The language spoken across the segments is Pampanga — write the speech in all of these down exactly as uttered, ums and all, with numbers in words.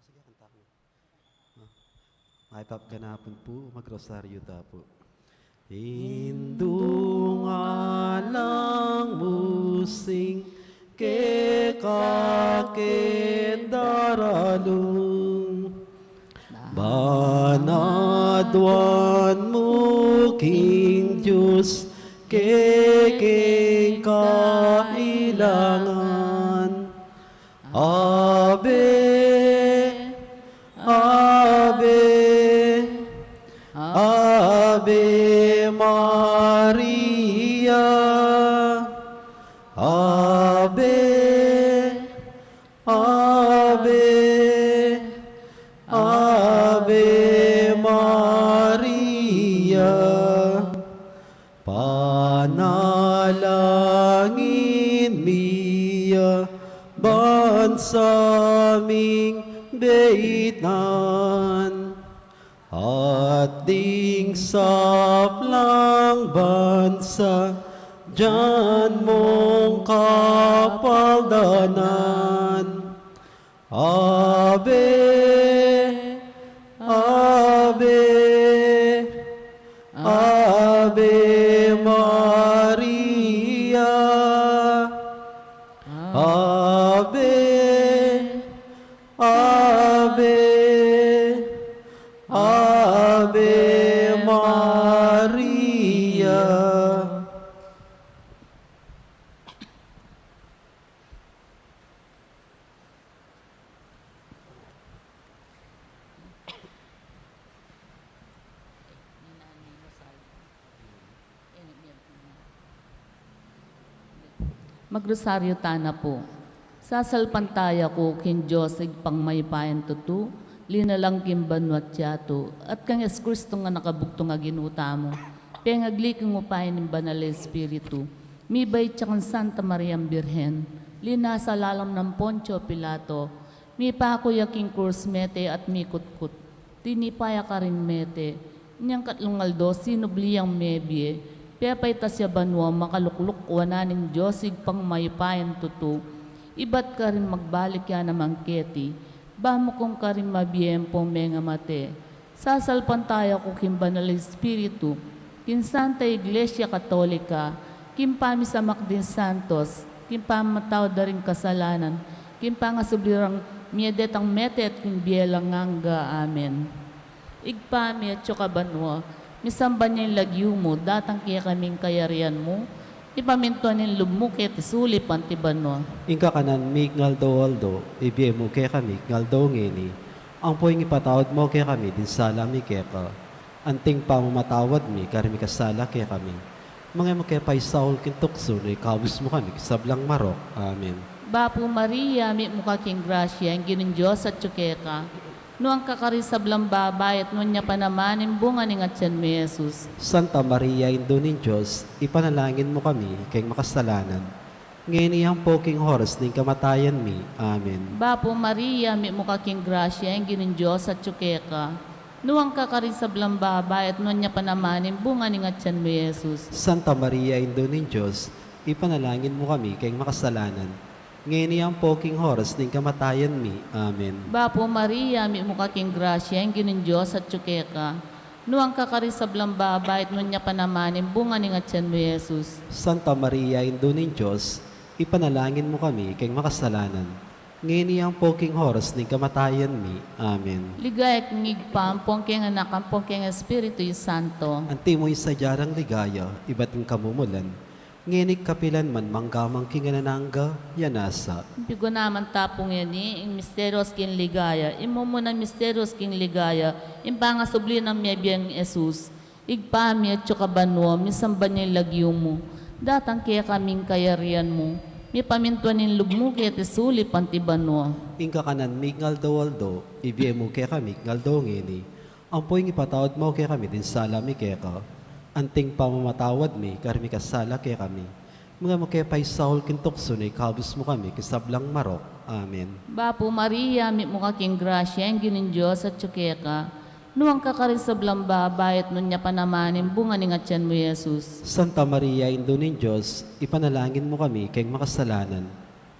Sige, kanta kami. Ah, may pap-, ganapun pu, magrosaryu ta pu. Indung alang musing keka king daralung, banadwan mu king Dios king kailangan. Ave, Ave, Ave Maria. Ave, Ave, Ave Maria. Panalangin mi ya bansa ming beit nan, at ding sablang bansa dyan mung kapaldanan. Ave, Ave, Ave Maria. Ave, Ave, Ave Maria. Magrosaryu tana pu. Sasalpantaya ku king Dios Ibpang mayupayang tutu, linalang king banua't yatu, at kang Jesucristo a anak a bugtung a Ginu tamu, pengagli king upaya ning Banal a Espiritu, mibait ya kang Santa Mariang Birhen, linasa lalam nang Poncio Pilato, mipaku ya king krus, mete at mikutkut, tinipa ya karin mete, inyang katlung aldo sinubli yang mebie, pepaitas ya banua, makalukluk wanan ning Dios Ibpang mayupayang tutu, ibat karin magbalik ya naman keti, ba mu kung karin mabie ampong mengamate. Sasalpantaya ku king Banal a Espiritu, king Santa Iglesia Katolika, king pamisamak ding santos, king pamamatawad da ring kasalanan, king pangasubli rang mie detang mete at king bie alang angga. Amen. Ibpa mi, atsu ka banua, misamban ya ing lagyu mu, datang kekami ing kayarian mu, ipamintuan ing lub mu keti sulip anti banua. Ing kakanan mi king aldo-aldo, ibie mu kekami king aldo ngeni, ampo ing ipatawad mu kekami ding sala mi keka, anting pamamatawad mi karing mikasala kekami. Manga e mu ke paisaul king tuksu, nune ikabus mu kami king sablang marok. Amen. Bapu Maria, mitmu ka king grasya, ing Ginung Dios atyu keka. Nuan ka karing sablang babai, at nuan ya pa naman ing bunga ning atyan mu, i Jesus. Santa Maria, Indu ning Dios, ipanalangin mu kami king makasalanan, ngeni ampo king oras ning kamatayan mi. Amen. Bapu Maria, mitmu ka king grasya, ing Ginung Dios atyu keka. Nuan ka karing sablang babai, at nuan ya pa naman ing bunga ning atyan mu, i Jesus. Santa Maria, Indu ning Dios, ipanalangin mu kami king makasalanan, ngeni ampo king oras ning kamatayan mi. Amen. Bapu Maria, mitmu ka king grasya, ing Ginung Dios atyu keka. Nuan ka karing sablang babai, at nuan ya pa naman ing bunga ning atyan mu, i Jesus. Santa Maria, Indu ning Dios, ipanalangin mu kami king makasalanan, ngeni ampo king oras ning kamatayan mi. Amen. Ligaya king Ibpa, ampong king Anak, ampong king Espiritu Santo. Antimo ing sadya rang ligaya ibat king kamumulan, ngeni at kapilan man, manggaman king alang angga. Amen. Piganakan tamu pu ngeni ing misterios king ligaya. Ing mumunang misterios king ligaya, ing pangasubli nang mebie a i Jesus. Ibpa mi, atsu ka banua, misamban ya ing lagyu mu. Datang kekami ing kayarian mu. Mipamintuan ing lub mu keti sulip anti banua. Ing kakanan mi king aldo-aldo, ibie mu kekami king aldo ngeni. Ampo ing ipatawad mu kekami ding sala mi keka, anting pamamatawad mi karing mikasala kekami. Manga e mu ke paisaul king tuksu, nune ikabus mu kami king sablang marok. Amen. Bapu Maria, mitmu ka king grasya, ing Ginung Dios atyu keka. Nuan ka karing sablang babai, at nuan ya pa naman ing bunga ning atyan mu, i Jesus. Santa Maria, Indu ning Dios, ipanalangin mu kami king makasalanan,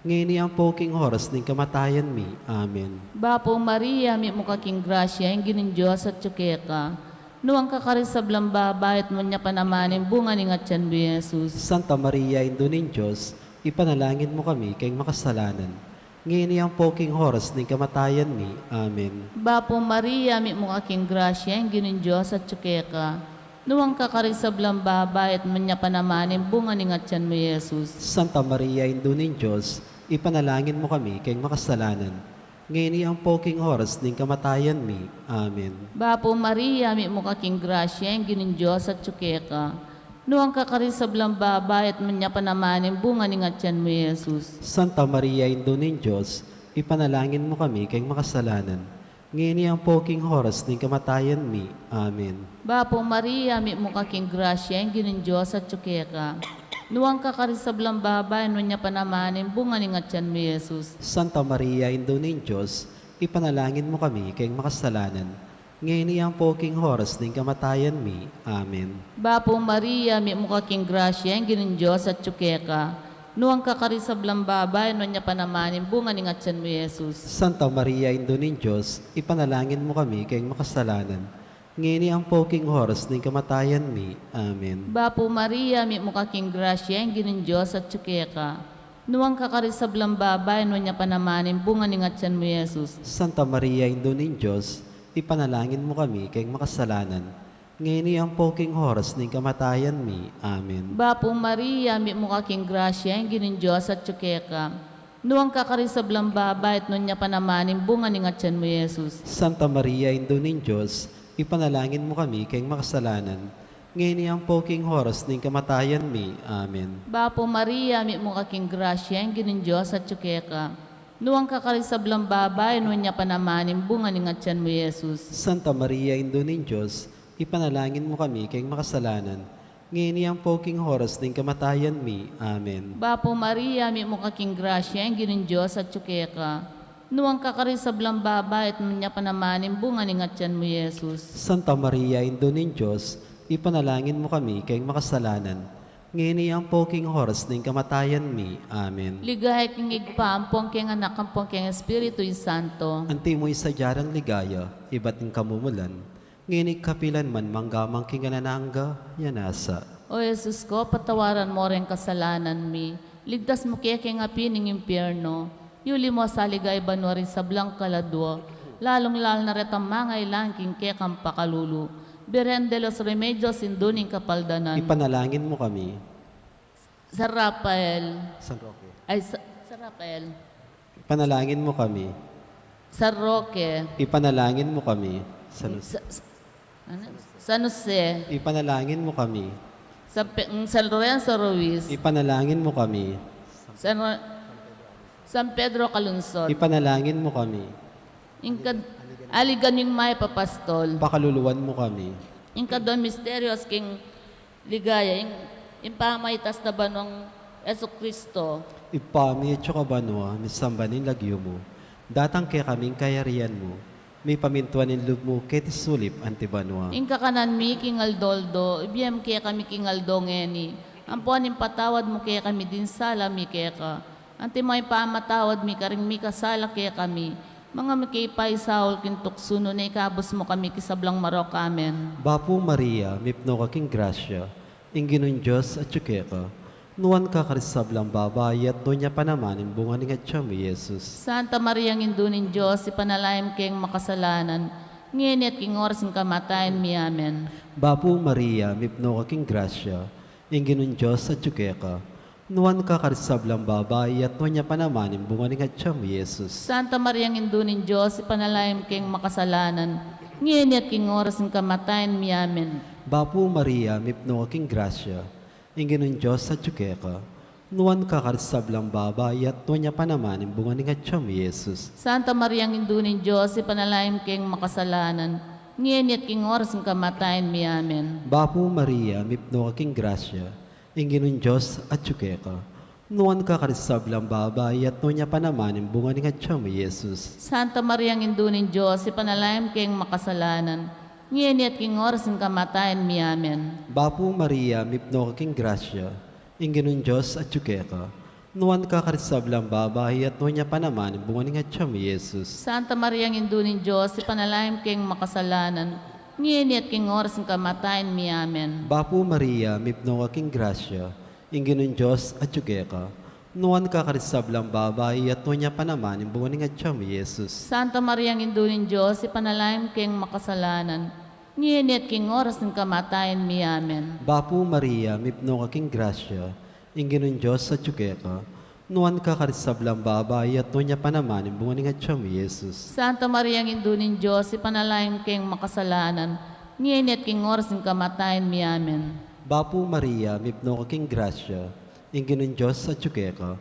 Ngeni ampo king oras ning kamatayan mi. Amen. Bapu Maria, mitmu ka king grasya, ing Ginung Dios atyu keka. Nuan ka karing sablang babai, at nuan ya pa naman ing bunga ning atyan mu, Jesus. Santa Maria, Indu ning Dios, ipanalangin mu kami king makasalanan, ngeni ampo king oras ning kamatayan mi. Amen. Bapu Maria, mitmu ka king grasya, ing Ginung Dios atyu keka. Nuan ka karing sablang babai, at nuan ya pa naman ing bunga ning atyan mu, Jesus. Santa Maria, Indu ning Dios, ipanalangin mu kami king makasalanan, ngeni ampo king oras ning kamatayan mi. Amen. Bapu Maria, mitmu ka king grasya, ing Ginung Dios atyu keka. Nuan ka karing sablang babai, at nuan ya pa naman ing bunga ning atyan mu, Jesus. Santa Maria, Indu ning Dios, ipanalangin mu kami king makasalanan, ngeni ampo king oras ning kamatayan mi. Amen. Bapu Maria, mitmu ka king grasya, ing Ginung Dios atyu keka. Nuan ka karing sablang babai, nuan ya pa naman ing bunga ning atyan mu, Jesus. Santa Maria, Indu ning Dios, ipanalangin mu kami king makasalanan, ngeni ampo king oras ning kamatayan mi. Amen. Bapu Maria, mitmu ka king grasya, ing Ginung Dios atyu keka. Nuan ka karing sablang babai, nuan ya pa naman ing bunga ning atyan mu, Jesus. Santa Maria, Indu ning Dios, ipanalangin mu kami king makasalanan, ngeni ampo king oras ning kamatayan mi. Amen. Bapu Maria, mitmu ka king grasya, ing Ginung Dios atyu keka. Nuan ka karing sablang babai, nuan ya pa naman ing bunga ning atyan mu, Jesus. Santa Maria, Indu ning Dios, ipanalangin mu kami king makasalanan, ngeni ampo king oras ning kamatayan mi. Amen. Bapu Maria, mitmu ka king grasya, ing Ginung Dios atyu keka. Nuan ka karing sablang babai, at nuan ya pa naman ing bunga ning atyan mu, Jesus. Santa Maria, Indu ning Dios, ipanalangin mu kami king makasalanan, ngeni ampo king oras ning kamatayan mi. Amen. Bapu Maria, mitmu ka king grasya, ing Ginung Dios atyu keka. Nuan ka karing sablang babai, nuan ya pa naman ing bunga ning atyan mu, Jesus. Santa Maria, Indu ning Dios, ipanalangin mu kami king makasalanan, ngeni ampo king oras ning kamatayan mi. Amen. Bapu Maria, mitmu ka king grasya, ing Ginung Dios atyu keka. Nuan ka karing sablang babai, at nuan ya pa naman ing bunga ning atyan mu, Jesus. Santa Maria, Indu ning Dios, ipanalangin mu kami king makasalanan, ngeni ampo king oras ning kamatayan mi. Amen. Ligaya king Ibpa, ampon king Anak, ampon king Espiritu Santo. Antimo ing sadya rang ligaya, ibat ning kamumulan, ngeni at kapilan man, mangga man king alang angga. Ya nasa. O Jesus ko, patawaran mo reng kasalanan mi, ligtas mu kami king api ning impyerno, yuli mo sa ligaya banua ring sablang kaladua, lalung-lalu na retang mangailangan king kekang pakalulu. Virgen de los Remedios, Indu ning Kapaldanan. Ipanalangin mu kami. San Rafael. San Roque. Ay, Sa-, San Rafael. Ipanalangin mu kami. San Roque. Ipanalangin mu kami. San Jose. Sa-, sa-, ano? San Jose. Ipanalangin mu kami. San Pe-, mm, San Lorenzo Ruiz. Ipanalangin mu kami. San Ro-, San Pedro Calungsod. Ipanalangin mu kami. Ing kad-, aligan ning mayap a pastol. Pakaluluan mu kami. Ing kaduang misteryos king ligaya, ing, ing pamaitas na banuang Jesucristo. Ibpa mi, atyu ka banua, misamban ing lagyu mu. Datang kekami ing kayarian mu. Mipamintuan ing lub mu keti sulip anti banua. Ing kakanan mi king aldo-aldo, ibie mu kekami king aldo ngeni. Ampon ipatawad mu kekami ding sala mi keka, anti mo ing pamamatawad mi karing mikasala kekami. Manga e mu ke paisaul king tuksu, nune ikabus mu kami king sablang marok. Amen. Bapu Maria, mipnu ka king grasya, ing Ginung Dios atyu keka. Nuan ka karing sablang babai, at nuan ya pa naman ing bunga ning atyan mu, Jesus. Santa Mariang Indu ning Dios, ipanalangin mu keng makasalanan, ngeni at king oras ning kamatayan mi. Amen. Bapu Maria, mipnu ka king grasya, ing Ginung Dios atyu keka. Nuan ka karing sablang babai, at nuan ya pa naman ing bunga ning atyan mu, Jesus. Santa Mariang Indu ning Dios, ipanalangin mu keng makasalanan, ngeni at king oras ning kamatayan mi. Amen. Bapu Maria, mipnu ka king grasya, ing Ginung Dios atyu keka. Nuan ka karing sablang babai, at nuan ya pa naman ing bunga ning atyan mu, Jesus. Santa Mariang Indu ning Dios, ipanalangin mu keng makasalanan, ngeni at king oras ning kamatayan mi. Amen. Bapu Maria, mipnu ka king grasya, ing Ginung Dios atyu keka. Nuan ka karing sablang babai, at nuan ya pa naman ing bunga ning atyan mu, Jesus. Santa Mariang Indu ning Dios, ipanalangin mu keng makasalanan, ngeni at king oras ning kamatayan mi. Amen. Bapu Maria, mipnu ka king grasya, ing Ginung Dios atyu keka. Nuan ka karing sablang babai, at nuan ya pa naman ing bunga ning atyan mu, Jesus. Santa Maria, Indu ning Dios, ipanalangin mu keng makasalanan, ngeni at king oras ning kamatayan mi. Amen. Bapu Maria, mipnu ka king grasya, ing Ginung Dios atyu keka. Nuan ka karing sablang babai, at nuan ya pa naman ing bunga ning atyan mu, Jesus. Santa Maria, Indu ning Dios, ipanalangin mu keng makasalanan, ngeni at king oras ning kamatayan mi. Amen. Bapu Maria, mipnu ka king grasya, ing Ginung Dios atyu keka. Nuan ka karing sablang babai, at nuan ya pa naman ing bunga ning atyan mu, Jesus. Santa Maria, Indu ning Dios, ipanalangin mu keng makasalanan, ngeni at king oras ning kamatayan mi. Amen. Bapu Maria, mipnu ka king grasya, ing Ginung Dios atyu keka.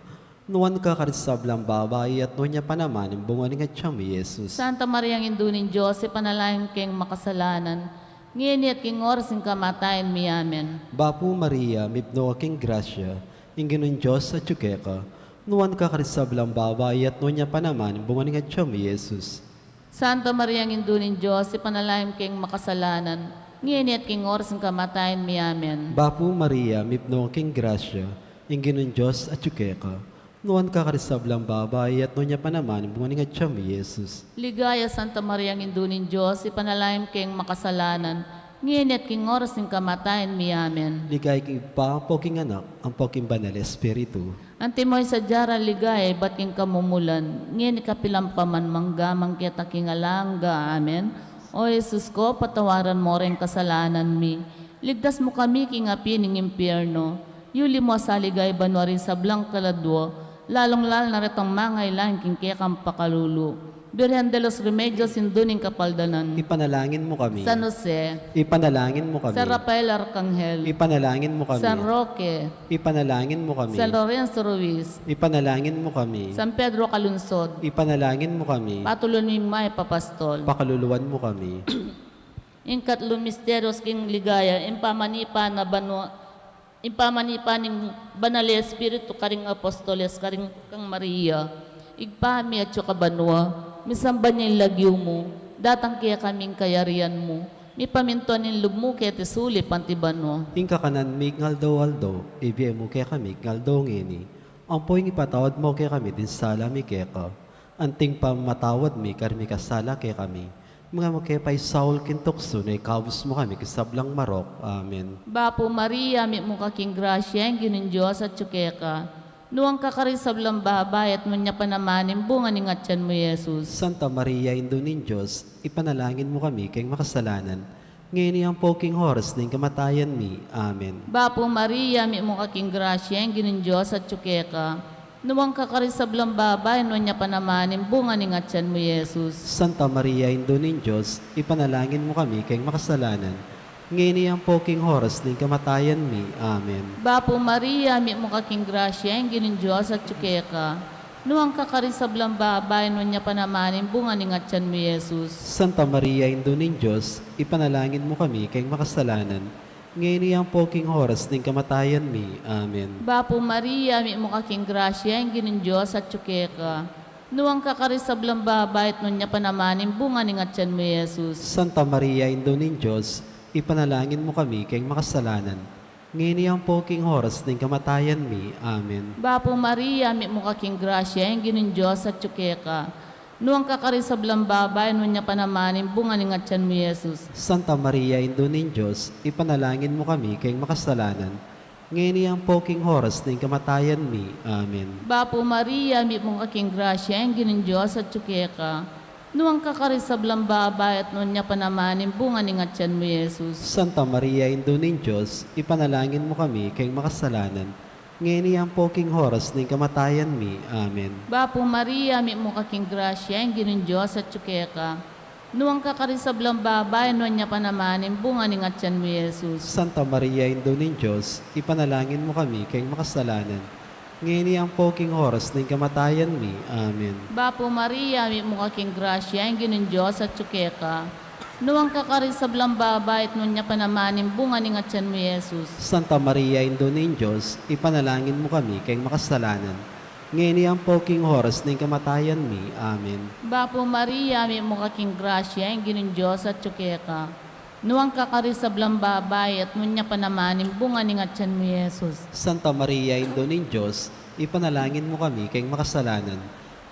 Nuan ka karing sablang babai, at nuan ya pa naman ing bunga ning atyan mu, Jesus. Santa Maria, Indu ning Dios, ipanalangin mu keng makasalanan, ngeni at king oras ning kamatayan mi. Amen. Bapu Maria, mipnu ka king grasya, ing Ginung Dios atyu keka. Nuan ka karing sablang babai, at nuan ya pa naman ing bunga ning atyan mu, Jesus. Santa Maria, Indu ning Dios, ipanalangin mu keng makasalanan, ngeni at king oras ning kamatayan mi. Amen. Bapu Maria, mipnu ka king grasya, ing Ginung Dios atyu keka. Nuan ka karing sablang babai, at nuan ya pa naman ing bunga ning atyan mu, Jesus. Ligaya, Santa Maria, Indu ning Dios, ipanalangin mu keng makasalanan, ngeni at king oras ning kamatayan mi. Amen. Ligaya king Ibpa, ampo king Anak, ampo king Banal Espiritu. Antimo ing sadya rang ligaya ibat king kamumulan, ngeni kapilan pa man, mangga man king alang angga. Amen. O Jesus ko, patawaran mo ring kasalanan mi, ligtas mu kami king api ning impyerno, yuli mu sa king ligaya banua ring sablang kaladua, lalung-lalu na retang mangailangan king kekang pakalulu. Birhen de los Remedios, Indu ning Kapaldanan. Ipanalangin mu kami. San Jose. Ipanalangin mu kami. San Rafael Arcangel. Ipanalangin mu kami. San Roque. Ipanalangin mu kami. San Lorenzo Ruiz. Ipanalangin mu kami. San Pedro Calungsod. Ipanalangin mu kami. Patulun ming mayap a pastol. Pakaluluan mu kami. Ing katlu misterios king ligaya, ing pamanipa na banua, ing pamanipa ning Banal a Espiritu karing apostoles, karing kang Maria. Ibpa mi atsu ka banua, misamban ya ing lagyu mu, datang kekami ing kayarian mu, mipamintuan ing lub mu keti sulip anti banua. Ing kakanan mi king aldo-aldo, ibie mu kekami king aldo ngeni. Ampo ing ipatawad mu kekami ding sala mi keka, anti ing pamamatawad mi karing mikasala kekami. Manga e mu ke paisaul king tuksu, nune ikabus mu kami king sablang marok. Amen. Bapu Maria, mitmu ka king grasya, ing Ginung Dios atsu keka. Nuan ka karing sablang babai, at nuan ya pa naman ing bunga ning atyan mu, Jesus. Santa Maria, Indu ning Dios, ipanalangin mu kami keng makasalanan, ngeni ampo king oras ning kamatayan mi. Amen. Bapu Maria, mitmu ka king grasya, ing Ginung Dios atsu keka. Nuan ka karing sablang babai, nuan ya pa naman ing bunga ning atyan mu, Jesus. Santa Maria, Indu ning Dios, ipanalangin mu kami keng makasalanan, ngeni ampo king oras ning kamatayan mi. Amen. Bapu Maria, mitmu ka king grasya, ing Ginung Dios atsu keka. Nuan ka karing sablang babai, nuan ya pa naman ing bunga ning atyan mu, Jesus. Santa Maria, Indu ning Dios, ipanalangin mu kami keng makasalanan, ngeni ampo king oras ning kamatayan mi. Amen. Bapu Maria, mitmu ka king grasya, ing Ginung Dios atsu keka. Nuan ka karing sablang babai, at nuan ya pa naman ing bunga ning atyan mu, Jesus. Santa Maria, Indu ning Dios, ipanalangin mu kami keng makasalanan, ngeni ampo king oras ning kamatayan mi. Amen. Bapu Maria, mitmu ka king grasya, ing Ginung Dios atsu keka. Nuan ka karing sablang babai, nuan ya pa naman ing bunga ning atyan mu, Jesus. Santa Maria, Indu ning Dios, ipanalangin mu kami keng makasalanan, ngeni ampo king oras ning kamatayan mi. Amen. Bapu Maria, mitmu ka king grasya, ing Ginung Dios atsu keka. Nuan ka karing sablang babai, at nuan ya pa naman ing bunga ning atyan mu, Jesus. Santa Maria, Indu ning Dios, ipanalangin mu kami keng makasalanan, ngeni ampo king oras ning kamatayan mi. Amen. Bapu Maria, mitmu ka king grasya, ing Ginung Dios atsu keka. Nuan ka karing sablang babai, nuan ya pa naman ing bunga ning atyan mu, Jesus. Santa Maria, Indu ning Dios, ipanalangin mu kami keng makasalanan, ngeni ampo king oras ning kamatayan mi. Amen. Bapu Maria, mitmu ka king grasya, ing Ginung Dios atsu keka. Nuan ka karing sablang babai, at nuan ya pa naman ing bunga ning atyan mu, Jesus. Santa Maria, Indu ning Dios, ipanalangin mu kami keng makasalanan, ngeni ampo king oras ning kamatayan mi. Amen. Bapu Maria, mitmu ka king grasya, ing Ginung Dios atsu keka. Nuan ka karing sablang babai, at nuan ya pa naman ing bunga ning atyan mu, Jesus. Santa Maria, Indu ning Dios, Ipanalangin mu kami keng makasalanan,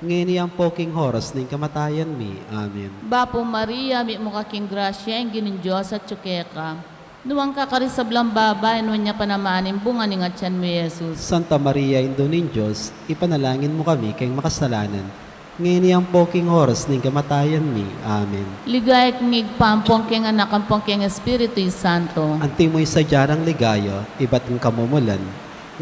ngeni ampo king oras ning kamatayan mi. Amen. Bapu Maria, mitmu ka king grasya, ing Ginung Dios atyu keka. Nuan ka karing sablang babai, nuan ya pa naman ing bunga ning atian mu, Jesus. Santa Maria, Indu ning Dios, ipanalangin mu kami keng makasalanan, ngeni ampo king oras ning kamatayan mi. Amen. Ligaya king Ibpa, ampon king Anak, ampon king Espiritu Santo. Antimo ing sadya rang ligaya ibat king kamumulan,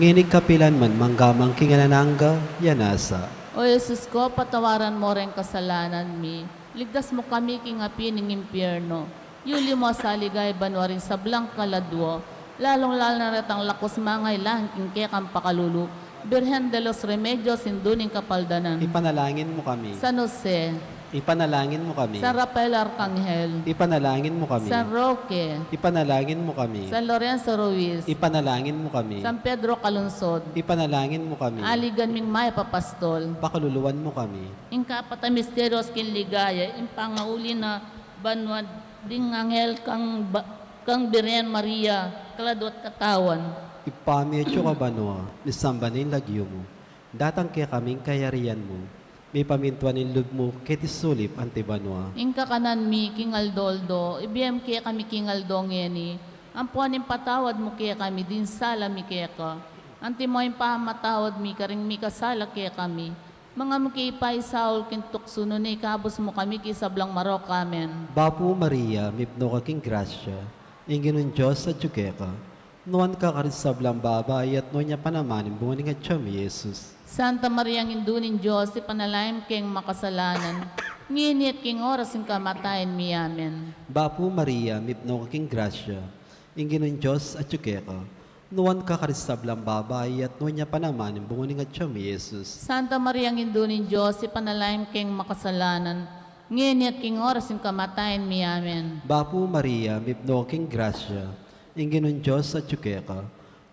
ngeni kapilan man, mangga man king alang angga. Ya nasa. O Jesus ko, patawaran mo ring kasalanan mi, ligtas mu kami king api ning impyerno, yuli mo sa ligaya banua ring sablang kaladua, lalung-lalu na retang lakus mangailangan king kekang pakalulu. Birhen de los Remedios, Indu ning Kapaldanan. Ipanalangin mu kami. San Jose. Ipanalangin mu kami. San Rafael Arcangel. Ipanalangin mu kami. San Roque. Ipanalangin mu kami. San Lorenzo Ruiz. Ipanalangin mu kami. San Pedro Calungsod. Ipanalangin mu kami. Aligan ming mayap a pastol. Pakaluluan mu kami. Ing kapat a misteryos king ligaya, ing pangauli na banua ding anghel kang ba-, kang Birhen Maria, kaladua at katawan. Ibpa mi atyu ka banua, misamban ya ing lagyu mu. Datang kekami ing kayarian mu. Mipamintuan ing lub mu keti sulip anti banua. Ing kakanan mi king aldo-aldo, ibie mu kekami king aldo ngeni. Ampo ing patawad mu kekami ding sala mi keka, antimo ing pamamatawad mi karing mikasala kekami. Manga mu ke ipaisaul king tuksu, nune ikabus mu kami king sablang marok. Amen. Bapu Maria, mipnu ka king grasya, ing Ginung Dios atyu keka. Nuan ka karing sablang babai, at nuan ya pa naman ing bunga ning atyan mu, Jesus. Santa Maria, Indu ning Dios, ipanalangin mu keng makasalanan, ngeni at king oras ning kamatayan mi. Amen. Bapu Maria, mipnu ka king grasya, ing Ginung Dios atyu keka. Nuan ka karing sablang babai, at nuan ya pa naman ing bunga ning atyan mu, Jesus. Santa Maria, Indu ning Dios, ipanalangin mu keng makasalanan, ngeni at king oras ning kamatayan mi. Amen. Bapu Maria, mipnu ka king grasya, ing Ginung Dios atyu keka.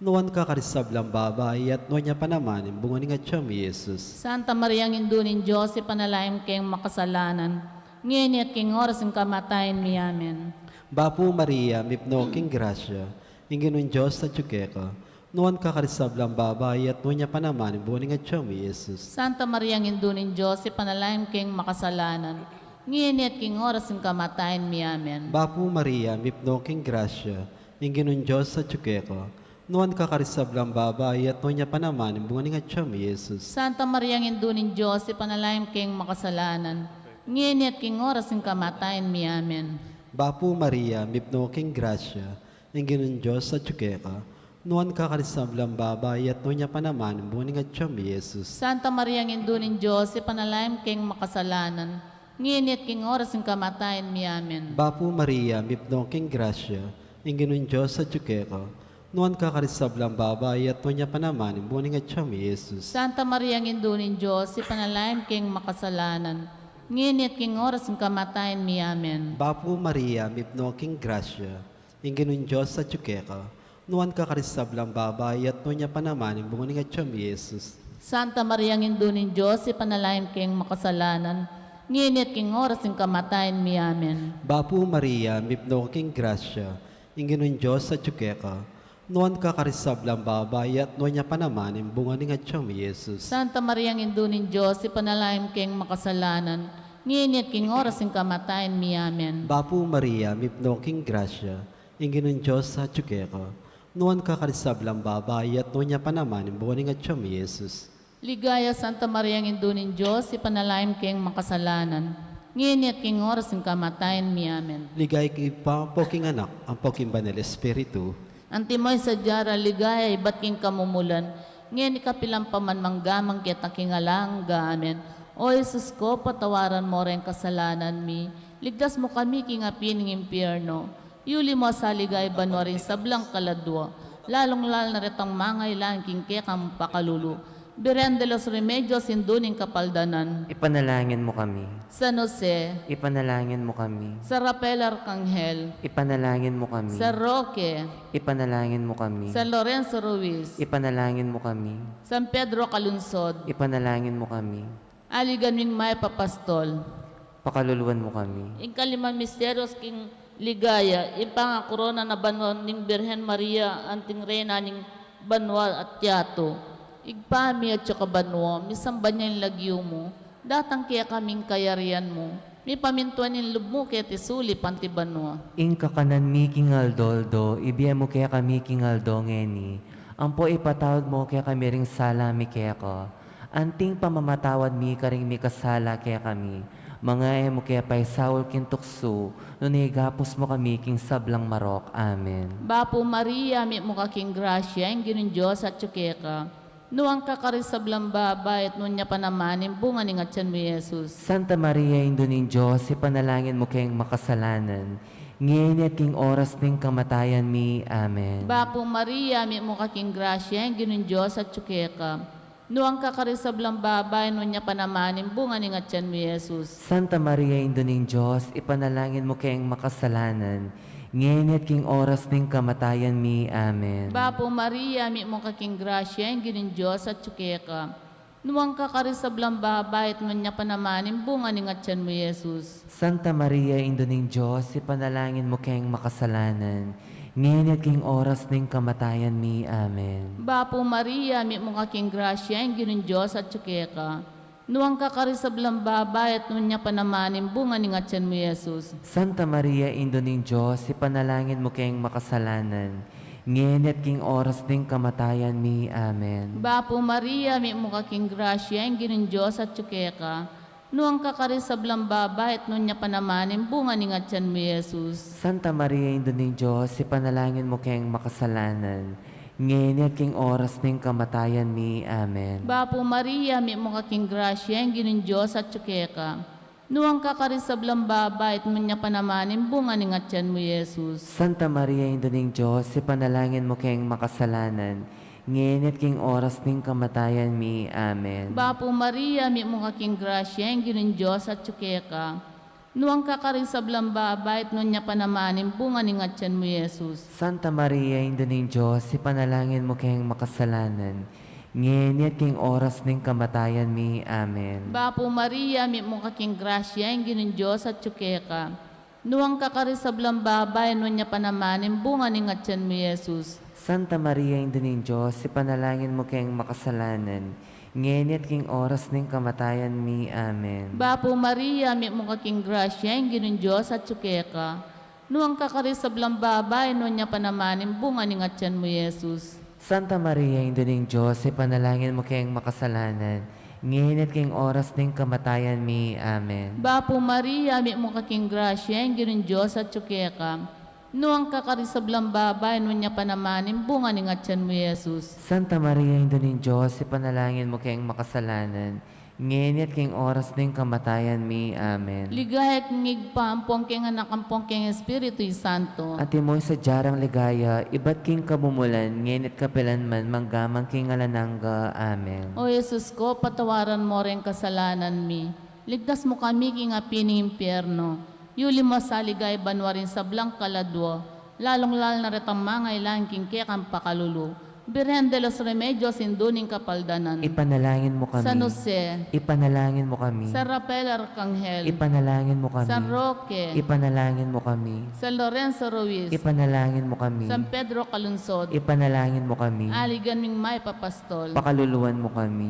Nuan ka karing sablang babai, at nuan ya pa naman ing bunga ning atyan mu, Jesus. Santa Maria, Indu ning Dios, ipanalangin mu keng makasalanan, ngeni at king oras ning kamatayan mi. Amen. Bapu Maria, mipnu ka king grasya, ing Ginung Dios atyu keka. Nuan ka karing sablang babai, at nuan ya pa naman ing bunga ning atyan mu, Jesus. Santa Maria, Indu ning Dios, ipanalangin mu keng makasalanan, ngeni at king oras ning kamatayan mi. Amen. Bapu Maria, mipnu ka king grasya, ing Ginung Dios atyu keka. Nuan ka karing sablang babai, at nuan ya pa naman ing bunga ning atyan mu, Jesus. Santa Maria, Indu ning Dios, ipanalangin mu keng makasalanan, ngeni at king oras ning kamatayan mi. Amen. Bapu Maria, mipnu ka king grasya, ing Ginung Dios atyu keka. Nuan ka karing sablang babai, at nuan ya pa naman ing bunga ning atyan mu, Jesus. Santa Maria, Indu ning Dios, ipanalangin mu keng makasalanan, ngeni at king oras ning kamatayan mi. Amen. Bapu Maria, mipnu ka king grasya, ing Ginung Dios atyu keka. Nuan ka karing sablang babai, at nuan ya pa naman ing bunga ning atyan mu, Jesus. Santa Maria, Indu ning Dios, ipanalangin mu keng makasalanan, ngeni at king oras ning kamatayan mi. Amen. Bapu Maria, mipnu ka king grasya, ing Ginung Dios atyu keka. Nuan ka karing sablang babai, at nuan ya pa naman ing bunga ning atyan mu, Jesus. Santa Maria, Indu ning Dios, ipanalangin mu keng makasalanan, ngeni at king oras ning kamatayan mi. Amen. Bapu Maria, mipnu ka king grasya, ing Ginung Dios atyu keka. Nuan ka karing sablang babai, at nuan ya pa naman ing bunga ning atyan mu, Jesus. Santa Maria, Indu ning Dios, ipanalangin mu keng makasalanan, ngeni at king oras ning kamatayan mi. Amen. Bapu Maria, mipnu ka king grasya, ing Ginung Dios atyu keka. Nuan ka karing sablang babai, at nuan ya pa naman ing bunga ning atyan mu, Jesus. Ligaya, Santa Maria, Indu ning Dios, ipanalangin mu keng makasalanan, ngeni at king oras ning kamatayan mi. Amen. Ligaya king Ibpa, ampo king Anak, ampo king Banal Espiritu. Antimo ing sadya rang ligaya ibat king kamumulan, ngeni kapilan pa man, mangga man king alang angga. Amen. O Jesus ko, patawaran mo ring kasalanan mi, ligtas mu kami king api ning impyerno, yuli mo sa ligaya banua ring sablang kaladua, lalung-lalu na retang mangailangan king kekang pakalulu. Birhen de los Remedios, Indu ning Kapaldanan. Ipanalangin mu kami. San Jose. Ipanalangin mu kami. San Rafael Arcangel. Ipanalangin mu kami. San Roque. Ipanalangin mu kami. San Lorenzo Ruiz. Ipanalangin mu kami. San Pedro Calungsod. Ipanalangin mu kami. Aligan ming mayap a pastol. Pakaluluan mu kami. Ing kalimang misteryos king ligaya, ing pangakorona na banua ning Birhen Maria anting Reyna ning banua at yatu. Ibpa mi atsu ka banua, misamban ya ing lagyu mu, datang kekami ing kayarian mu, mipamintuan ing lub mu keti sulip anti banua. Ing kakanan mi king aldo-aldo, ibie mu kekami king aldo ngeni, ampo ipatawad mu kekami ring sala mi keka, anti ing pamamatawad mi karing mikasala kekami, manga e mu ke paisaul king tuksu, nune ikabus mu kami king sablang marok. Amen. Bapu Maria, mitmu ka king grasya, ing Ginung Dios atsu keka. Nuan ka karing sablang babai, at nuan ya pa naman ing bunga ning atyan mu, Jesus. Santa Maria, Indu ning Dios, ipanalangin mu keng makasalanan, ngeni at king oras ning kamatayan mi. Amen. Bapu Maria, mitmu ka king grasya, ing Ginung Dios atsu keka. Nuan ka karing sablang babai, nuan ya pa naman ing bunga ning atyan mu, Jesus. Santa Maria, Indu ning Dios, ipanalangin mu keng makasalanan, ngeni at king oras ning kamatayan mi. Amen. Bapu Maria, mitmu ka king grasya, ing Ginung Dios atsu keka. Nuan ka karing sablang babai, at nuan ya pa naman ing bunga ning atyan mu, Jesus. Santa Maria, Indu ning Dios, ipanalangin mu keng makasalanan, ngeni at king oras ning kamatayan mi. Amen. Bapu Maria, mitmu ka king grasya, ing Ginung Dios atsu keka. Nuan ka karing sablang babai, at nuan ya pa naman ing bunga ning atyan mu, Jesus. Santa Maria, Indu ning Dios, ipanalangin mu keng makasalanan, ngeni at king oras ning kamatayan mi. Amen. Bapu Maria, mitmu ka king grasya, ing Ginung Dios atsu keka. Nuan ka karing sablang babai, at nuan ya pa naman ing bunga ning atyan mu, Jesus. Santa Maria, Indu ning Dios, ipanalangin mu keng makasalanan, ngeni at king oras ning kamatayan mi. Amen. Bapu Maria, mitmu ka king grasya, ing Ginung Dios atsu keka. Nuan ka karing sablang babai, at nuan ya pa naman ing bunga ning atyan mu, Jesus. Santa Maria, Indu ning Dios, ipanalangin mu keng makasalanan, ngeni at king oras ning kamatayan mi. Amen. Bapu Maria, mitmu ka king grasya, ing Ginung Dios atsu keka. Nuan ka karing sablang babai, at nuan ya pa naman ing bunga ning atyan mu, Jesus. Santa Maria, Indu ning Dios, ipanalangin mu keng makasalanan, ngeni at king oras ning kamatayan mi. Amen. Bapu Maria, mitmu ka king grasya, ing Ginung Dios atsu keka. Nuan ka karing sablang babai, nuan ya pa naman ing bunga ning atyan mu, Jesus. Santa Maria, Indu ning Dios, ipanalangin mu keng makasalanan, ngeni at king oras ning kamatayan mi. Amen. Bapu Maria, mitmu ka king grasya, ing Ginung Dios atsu keka. Nuan ka karing sablang babai, nuan ya pa naman ing bunga ning atyan mu, Jesus. Santa Maria, Indu ning Dios, ipanalangin mu keng makasalanan, ngeni at king oras ning kamatayan mi. Amen. Bapu Maria, mitmu ka king grasya, ing Ginung Dios atsu keka. Nuan ka karing sablang babai, nuan ya pa naman ing bunga ning atyan mu, Jesus. Santa Maria, Indu ning Dios, ipanalangin mu keng makasalanan, ngeni at king oras ning kamatayan mi. Amen. Ligaya king Ibpa, ampon king Anak, ampon king Espiritu Santo. Antimo ing sadya nang ligaya, ibat king kamumulan, ngeni at kapilan man, manggaman king alang angga. Amen. O Jesus ko, patawaran mo ring kasalanan mi. Ligtas mu kami king api ning impyerno. Yuli mu sa ligaya banua ring sablang kaladua, lalung-lalu na retang mangailangan king kekang pakalulu. Birhen de los Remedios, Indu ning Kapaldanan. Ipanalangin mu kami. San Jose. Ipanalangin mu kami. San Rafael Arcangel. Ipanalangin mu kami. San Roque. Ipanalangin mu kami. San Lorenzo Ruiz. Ipanalangin mu kami. San Pedro Calungsod. Ipanalangin mu kami. Aligan ming mayap a pastol. Pakaluluan mu kami.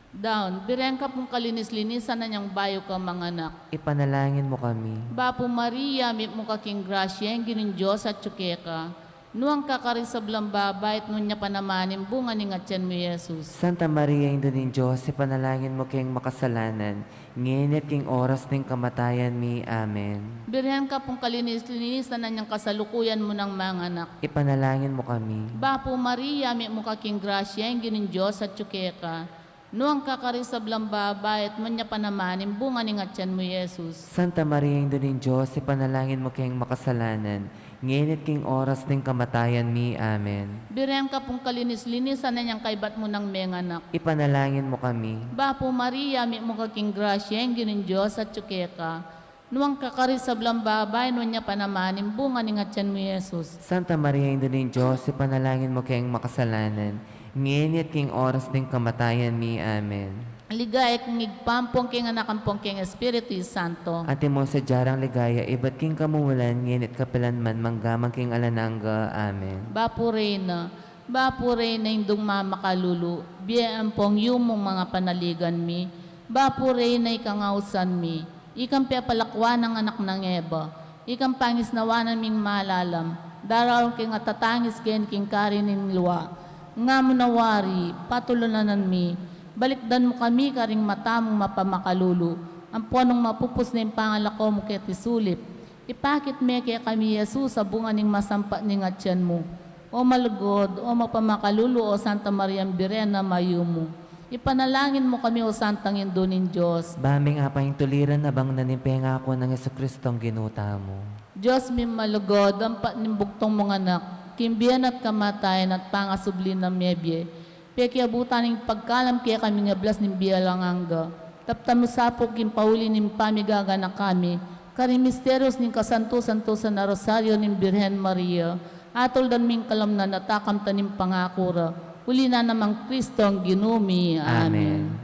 Daun, birhen ka pung kalinis-linisan nang bayu kang manganak. Ipanalangin mu kami. Bapu Maria, mitmu ka king grasya, ing Ginung Dios atyu keka. Nuan ka karing sablang babai, at nuan ya pa naman ing bunga ning atyan mu, Jesus. Santa Maria, Indu ning Dios, ipanalangin mu keng makasalanan, ngeni at king oras ning kamatayan mi. Amen. Birhen ka pung kalinis-linisan nang kasalukuyan mu nang manganak. Ipanalangin mu kami. Bapu Maria, mitmu ka king grasya, ing Ginung Dios atyu keka. Nuan ka karing sablang babai, at nuan ya pa naman ing bunga ning atyan mu, Jesus. Santa Maria, Indu ning Dios, ipanalangin mu keng makasalanan, ngeni at king oras ning kamatayan mi. Amen. Birhen ka pung kalinis-linisan nang kaibat mu nang menganak. Ipanalangin mu kami. Bapu Maria, mitmu ka king grasya, ing Ginung Dios atyu keka. Nuan ka karing sablang babai, nuan ya pa naman ing bunga ning atyan mu, Jesus. Santa Maria, Indu ning Dios, ipanalangin mu keng makasalanan, ngeni at king oras ning kamatayan mi. Amen. Ligaya king Ibpa, ampon king Anak, ampon king Espiritu Santo. Antimo ing sadya nang ligaya, ibat king kamumulan, ngeni at kapilan man, manggaman king alang angga. Amen. Bapu Reyna, Bapu Reyna, Indung mamakalulu, bie ampong yumung mga panaligan mi. Bapu Reyna, ikang ausan mi, ikang pepalakuan nang anak nang Eva, ikang pangisnawan ming malalam, daraun king atatangis keni king kari ning lua. Nga mu na wari, patulunan mi, balikdan mu kami karing mata mung mapamakalulu, ampon nung mapupus na ing pangalako mu keti sulip, ipakit me kekami i Jesus a bunga ning masampat ning atian mu. O malugud, o mapamakalulu, o Santa Mariang Birhen a mayumu, ipanalangin mu kami, o Santang Indu ning Dios. Ba ming apaintuliran abang na ning pengaku nang Jesucristong Ginu tamu. Dios ming malugud, ampat ning bugtung mung Anak, king bie na at kamatayan at pangasubli nang mebie, pekiabutan ning pagkalam kekami ing ablas ning bie alang angga. Daptan mu sa pu king pauli ning pamigaganaka mi karing misterios ning kasantu-santusan a Rosario ning Birhen Maria, atuldan ming kalamnan at akamtan ing pangaku ra, uli na nang Kristong Ginu mi. Amen. Amen.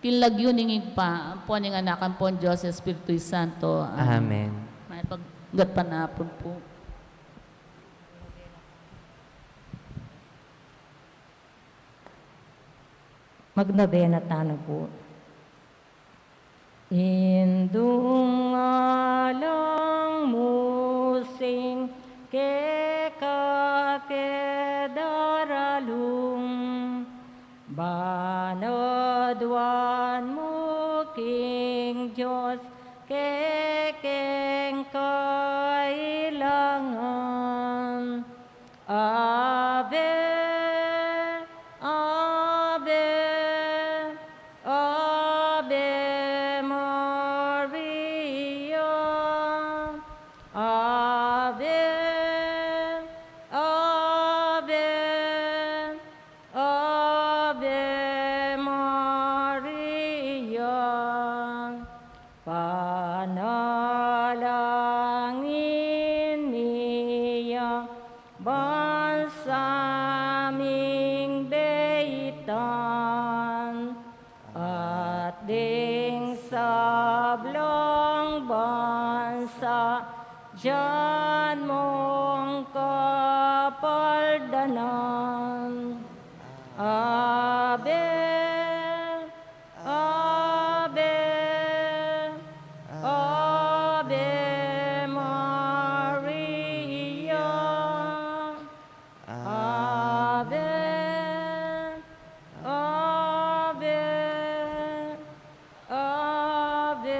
King lagyu ning Ibpa, ampon ning Anak, ampon Dios Espiritu Santo. Amen. Amen. May paggat panapun pu. Magnobena tana pu. Indung alang musing keka ke daralung, ban aduan mu king Dios kekeng kailangan. Ave, Ave, Ave Maria. Ave, Ave, Ave Maria. Panalangin mi yang bansa ming beitan, at ding sablang bansa dian mung kapaldanan. Ave, Ave, Ave Maria. Ave, Ave, Ave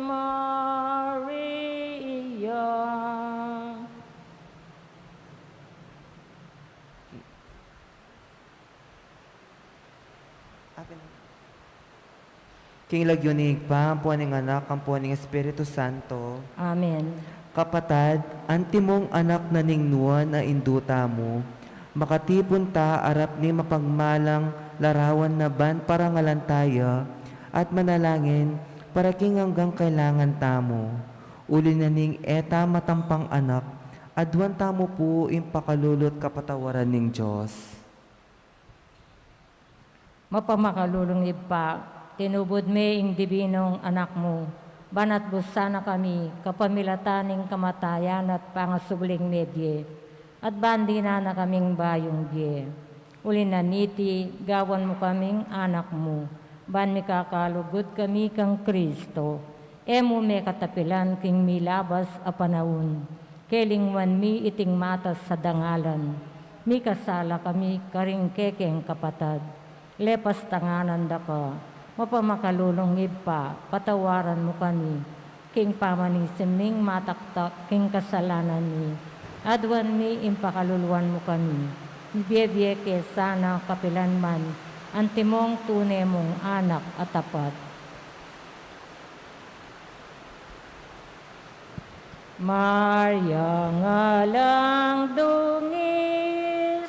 Maria. King lagyu ning Ibpa, ampo ning Anak, ampo ning Espiritu Santo. Amen. Kapatad, antimong anak na ning nuan a indu tamu, makatipun ta arap ning mapagmalang larawan na ban parangalan taya at manalangin para king anggang kailangan tamu. Uli na ning e ta matampang anak, aduan tamu pu ing pakalulu at kapatawaran ning Dios. Mapamakalulung Ibpa, tinubud me ing dibinung Anak mu, ban atbus sana kami kapamilatan ning kamatayan at pangasubling mebie, at ban dinan na kaming bayung bie. Uli na niti, gawan mu kaming anak mu, ban mikakalugud kami kang Kristo. E mu me katapilan king milabas a panaun, kelingwan mi iting matas a dangalan. Mikasala kami karing kekeng kapatad. Lepas tanganan da ka, mapamakalulung Ibpa, patawaran mu kami. King pamanisin ming mataktak king kasalanan mi, aduan mi ing pakaluluan mu kami. Mibie-bie ke sana kapilan man, antimong tune mung anak a tapat. Maria, ngalang dungis,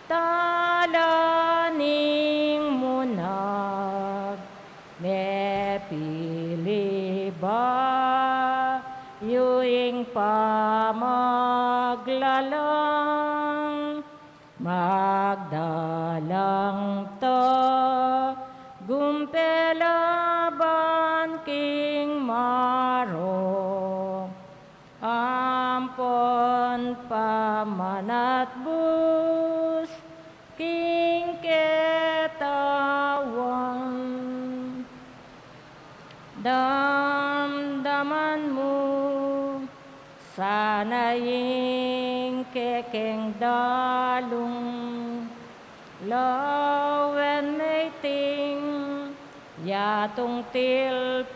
tala ning munag, mepili bayu ing pamaglalang. Magdalang tagumpela ban king marok, ampon pamanatbus Daman mu sana ing kekeng dalung, lawen me iting yatung tilpakan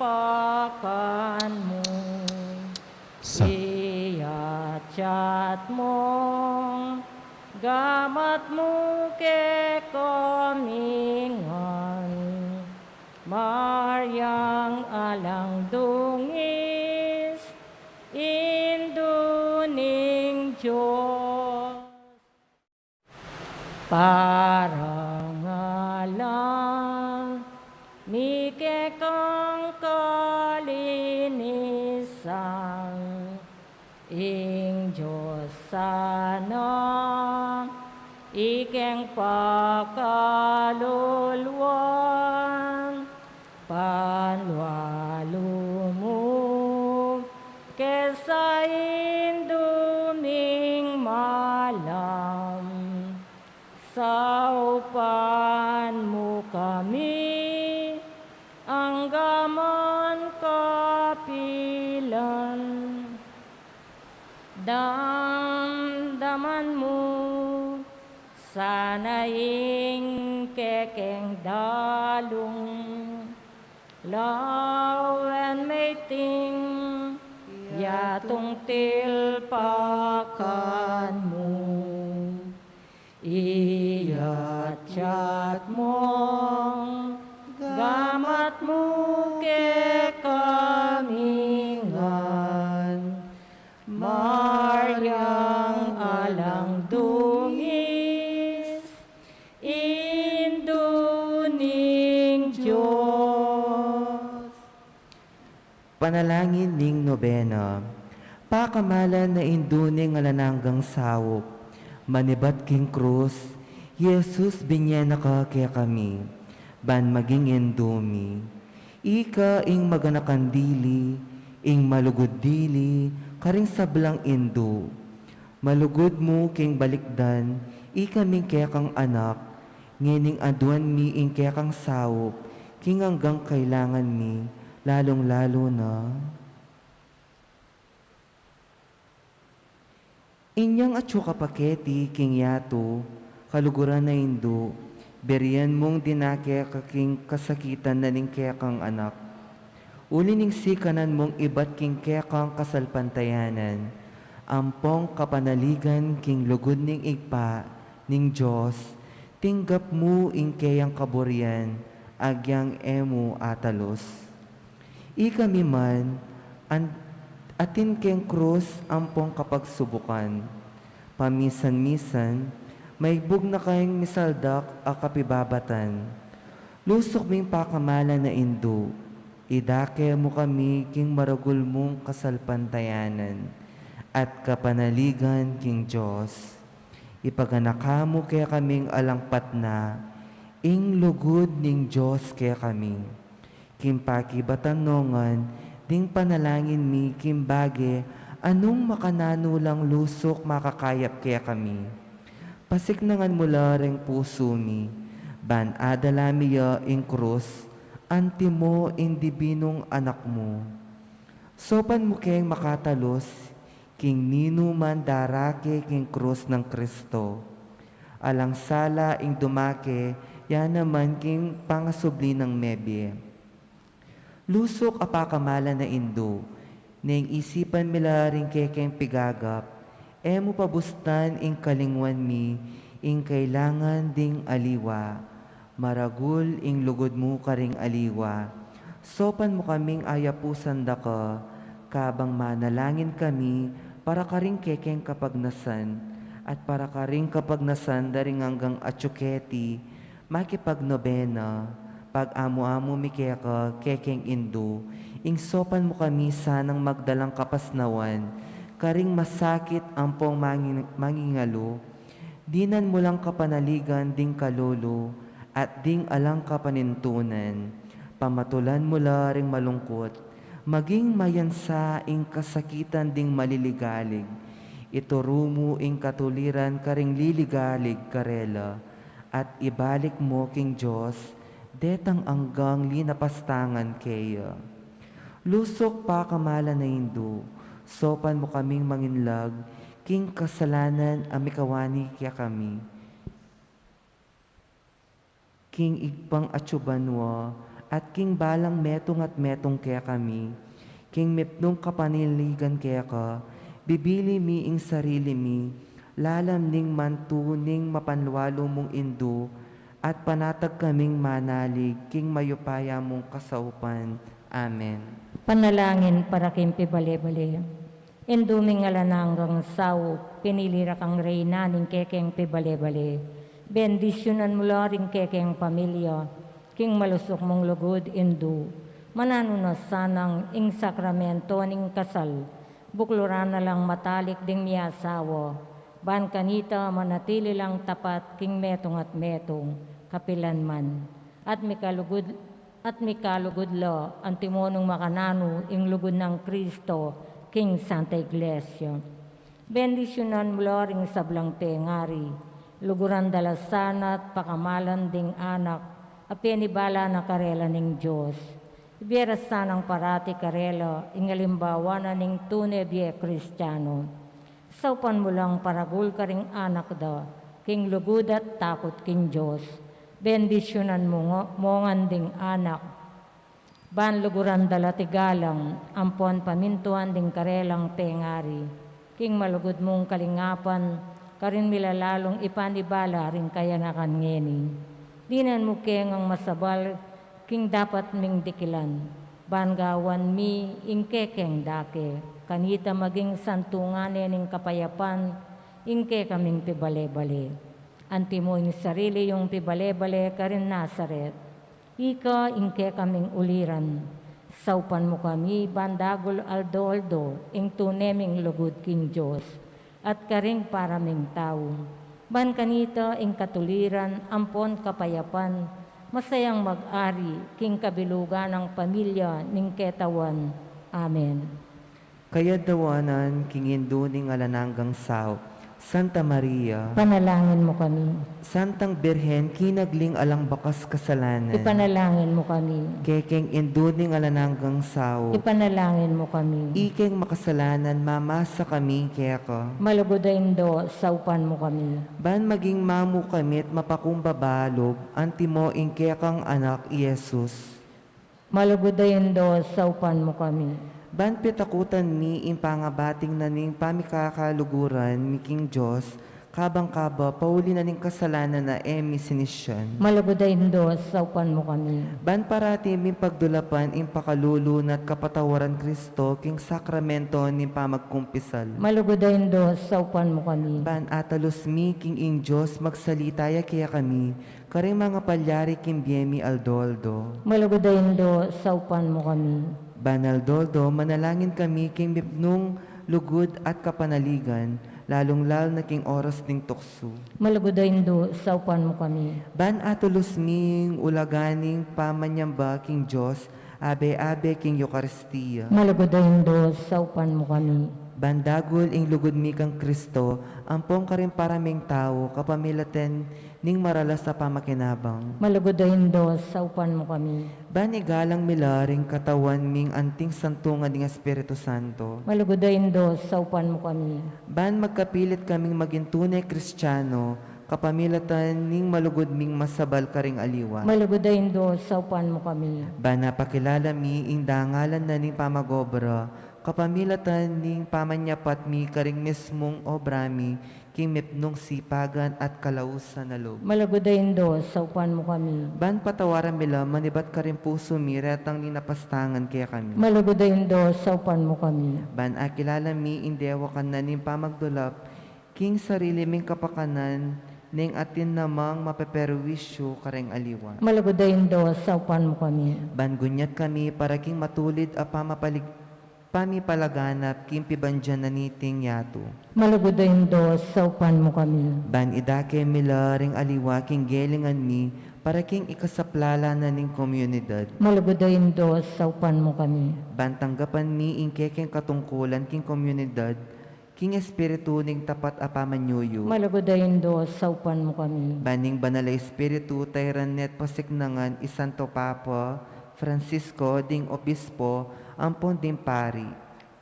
mu. Sa- Iyatyat mung gamat mu kekami ngan, Mariang alang dungis, Indu ning Dios. Parangalan mi kekang kalinisan, ing Dios sana ikeng pakaluluan, panwalu mu kesa Indu ming malam. Saupan mu kami angga man kapilan. Damdaman mu sana ing kekeng dalung, lawen me iting yatung tilpakan mu. Iyatyat mung gamat mu kekami ngan, Mariang alang dungis, Indu ning Dios. Panalangin ning nobena. Pakamalan a Indu ning alang anggang saup, manibat king krus, Jesus, binye na ka kekami, ban maging Indu mi. Ika ing maganakan dili, ing malugud dili, karing sablang indu. Malugud mu king balikdan ikaming kekang anak, ngening aduan mi ing kekang saup king anggang kailangan mi, lalung-lalu na inyang atyu ka pa keti king yatu, kaluguran a Indu, burian mung dinake ka king kasakitan na ning kekang anak. Uli ning sikanan mung ibat king kekang kasalpantayanan, ampong kapanaligan king lugud ning Ibpa ning Dios, tinggap mu ing keyang kaburian, agyang e mu atalus. Ikami man, an-, atin keng krus ampong kapagsubukan. Pamisan-misan, maigbug na keng misaldak a kapibabatan. Lusuk ming pakamalan a Indu, idake mu kami king maragul mung kasalpantayanan at kapanaligan king Dios. Ipaganaka mu kekaming alang patna ing lugud ning Dios kekami. King pakibatan no ngan ding panalangin mi king bage a nung makananu lang lusuk makakayap kekami. Pasiknangan mu la reng pusu mi, ban adala mi ya ing krus, antimo ing dibinung anak mu. Saupan mu keng makatalus king ninuman darake king krus nang Kristo. Alang sala ing dumake, ya naman king pangasubli nang mebie. Lusuk a pakamalan a Indu, neng isipan mi la ring kekeng pigagap, e mu pabustan ing kalingwan mi ing kailangan ding aliwa. Maragul ing lugud mu karing aliwa. Saupan mu kaming ayapusan daka, kabang manalangin kami para karing kekeng kapagnasan, at para karing kapagnasan da ring anggang atyu keti, makipagnobena, pag-amu-amu mi keka, kekeng Indu, ing saupan mu kami sanang magdalang kapasnawan karing masakit ampong mangin-, mangingalu, dinan mu lang kapanaligan ding kalulu at ding alang kapanintunan. Pamatulan mu la ring malungkut, maging mayansa ing kasakitan ding maliligalig. Ituru mu ing katuliran karing liligalig karela, at ibalik mu king Dios detang anggang linapastangan keya. Lusuk pakamalan a Indu, saupan mu kaming manginlag king kasalanan a mikawani kekami, king Ibpang atsu banua, at king balang metung at metung kekami, king mipnung kapanaligan keka, bibili mi ing sarili mi lalam ning mantu ning mapanlualu mung Indu, at panatag kaming manalig king mayupaya mung kasaupan. Amen. Panalangin para king pibale-bale. Indu ming alang anggang saup, pinili ra kang reyna ning kekeng pibale-bale. Bendisyunan mu la ring kekeng pamilya king malusuk mung lugud, Indu. Mananu na sanang ing sakramento ning kasal, bukluran na lang matalik ding miasawa, ban kanita manatili lang tapat king metung at metung, kapilan man. At mikalugud, at mikalugud la antimo nung makananu ing lugud nang Kristo king Santa Iglesia. Bendisyunan mu la ring sablang pengari, luguran da la sana at pakamalan ding anak a penibala na karela ning Dios. Ibie ra sanang parati karela ing alimbawa na ning tune bie Kristiano. Saupan mu lang paragul karing anak da king lugud at takut king Dios. Bendisyunan mu ngan ding anak, ban luguran da la tigalang ampon pamintuan ding karelang pengari king malugud mung kalingapan, karin milalalung ipanibala ring kayanakan ngeni. Dinan mu ke ngang masabal king dapat ming dikilan, ban gawan mi ing kekeng dake, kanita maging santungan ne ning kapayapan ing kekaming pibale-bale. Antimo ing sarili yung pibale-bale karin Nazaret. Ika ing kekaming uliran. Saupan mu kami ban dagul aldo-aldo ing tune ming lugud king Dios at karing para ming tau. Ban kanita ing katuliran ampon kapayapan, masayang mag-ari king kabilugan nang pamilya ning ketawan. Amen. Kayadwanan king Indu ning alang anggang saup, Santa Maria. Ipanalangin mu kami. Santang Birhen, kinagling alang bakas kasalanan. Ipanalangin mu kami. Kekeng Indu ning alang anggang saup. Ipanalangin mu kami. Ikeng makasalanan, mamasa kami keka. Malugud a Indu, saupan mu kami. Ban maging mamu kami't mapakumbaba lub, antimo ing kekang anak i Jesus. Malugud a Indu, saupan mu kami. Ban pitakutan mi ing pangabating na ning pamikakaluguran mi king Dios, kabang kaba pauli na ning kasalanan a e mi sinisyan. Malugud a Indu, saupan mu kami. Ban parati ming pagdulapan ing pakalulu na't kapatawaran Kristo king sakramento ning pamagkumpisal. Malugud a Indu, saupan mu kami. Ban atalus mi king ing Dios magsalita ya kekami, karing mangapalyari king bie mi aldo-aldo. Malugud a Indu, saupan mu kami. Ban aldo-aldo, manalangin kami king mipnung lugud at kapanaligan, lalung-lalu na king oras ning tuksu. Malugud a Indu, saupan mu kami. Ban atulus mi ing ulaga ning pamanyamba king Dios, abe-abe king Eukaristia. Malugud a Indu, saupan mu kami. Ban dagul ing lugud mi kang Kristo, ampong karing para ming tau, kapamilatan ning maralas a pamakinabang. Malugud a Indu, saupan mu kami. Ban igalang mi la ring katawan ming anting santungan ning Espiritu Santo. Malugud a Indu, saupan mu kami. Ban magkapilit kaming maging tune Kristiano, kapamilatan ning malugud ming masabal karing aliwa. Malugud a Indu, saupan mu kami. Ban apakilala mi ing dangalan na ning pamag-obra, kapamilatan ning pamanyapat mi karing mismung obra mi, king mipnung sipagan at kalausan a lub. Malugud a Indu, saupan mu kami. Ban patawaran mi la manibat karing pusu mi retang ning napastangan kekami. Malugud a Indu, saupan mu kami. Ban akilala mi ing dewakan na ning pamagdulap, king sarili ming kapakanan, neng atin namang mapeperwisyu karing aliwa. Malugud a Indu, saupan mu kami. Ban gunyat kami para king matulid a pamapalig-, pamipalaganap king pibandian na niting yatu. Malugud a Indu, saupan mu kami. Ban idake mi la ring aliwa king gelingan mi, para king ikasaplala na ning komunidad. Malugud a Indu, saupan mu kami. Ban tanggapan mi ing kekeng katungkulan king komunidad, king espiritu ning tapat a pamanyuyu. Malugud a Indu, saupan mu kami. Ban ing Banal a Espiritu, tairan ne't pasiknangan i Santo Papa, Francisco, ding obispo, ampon ding pari.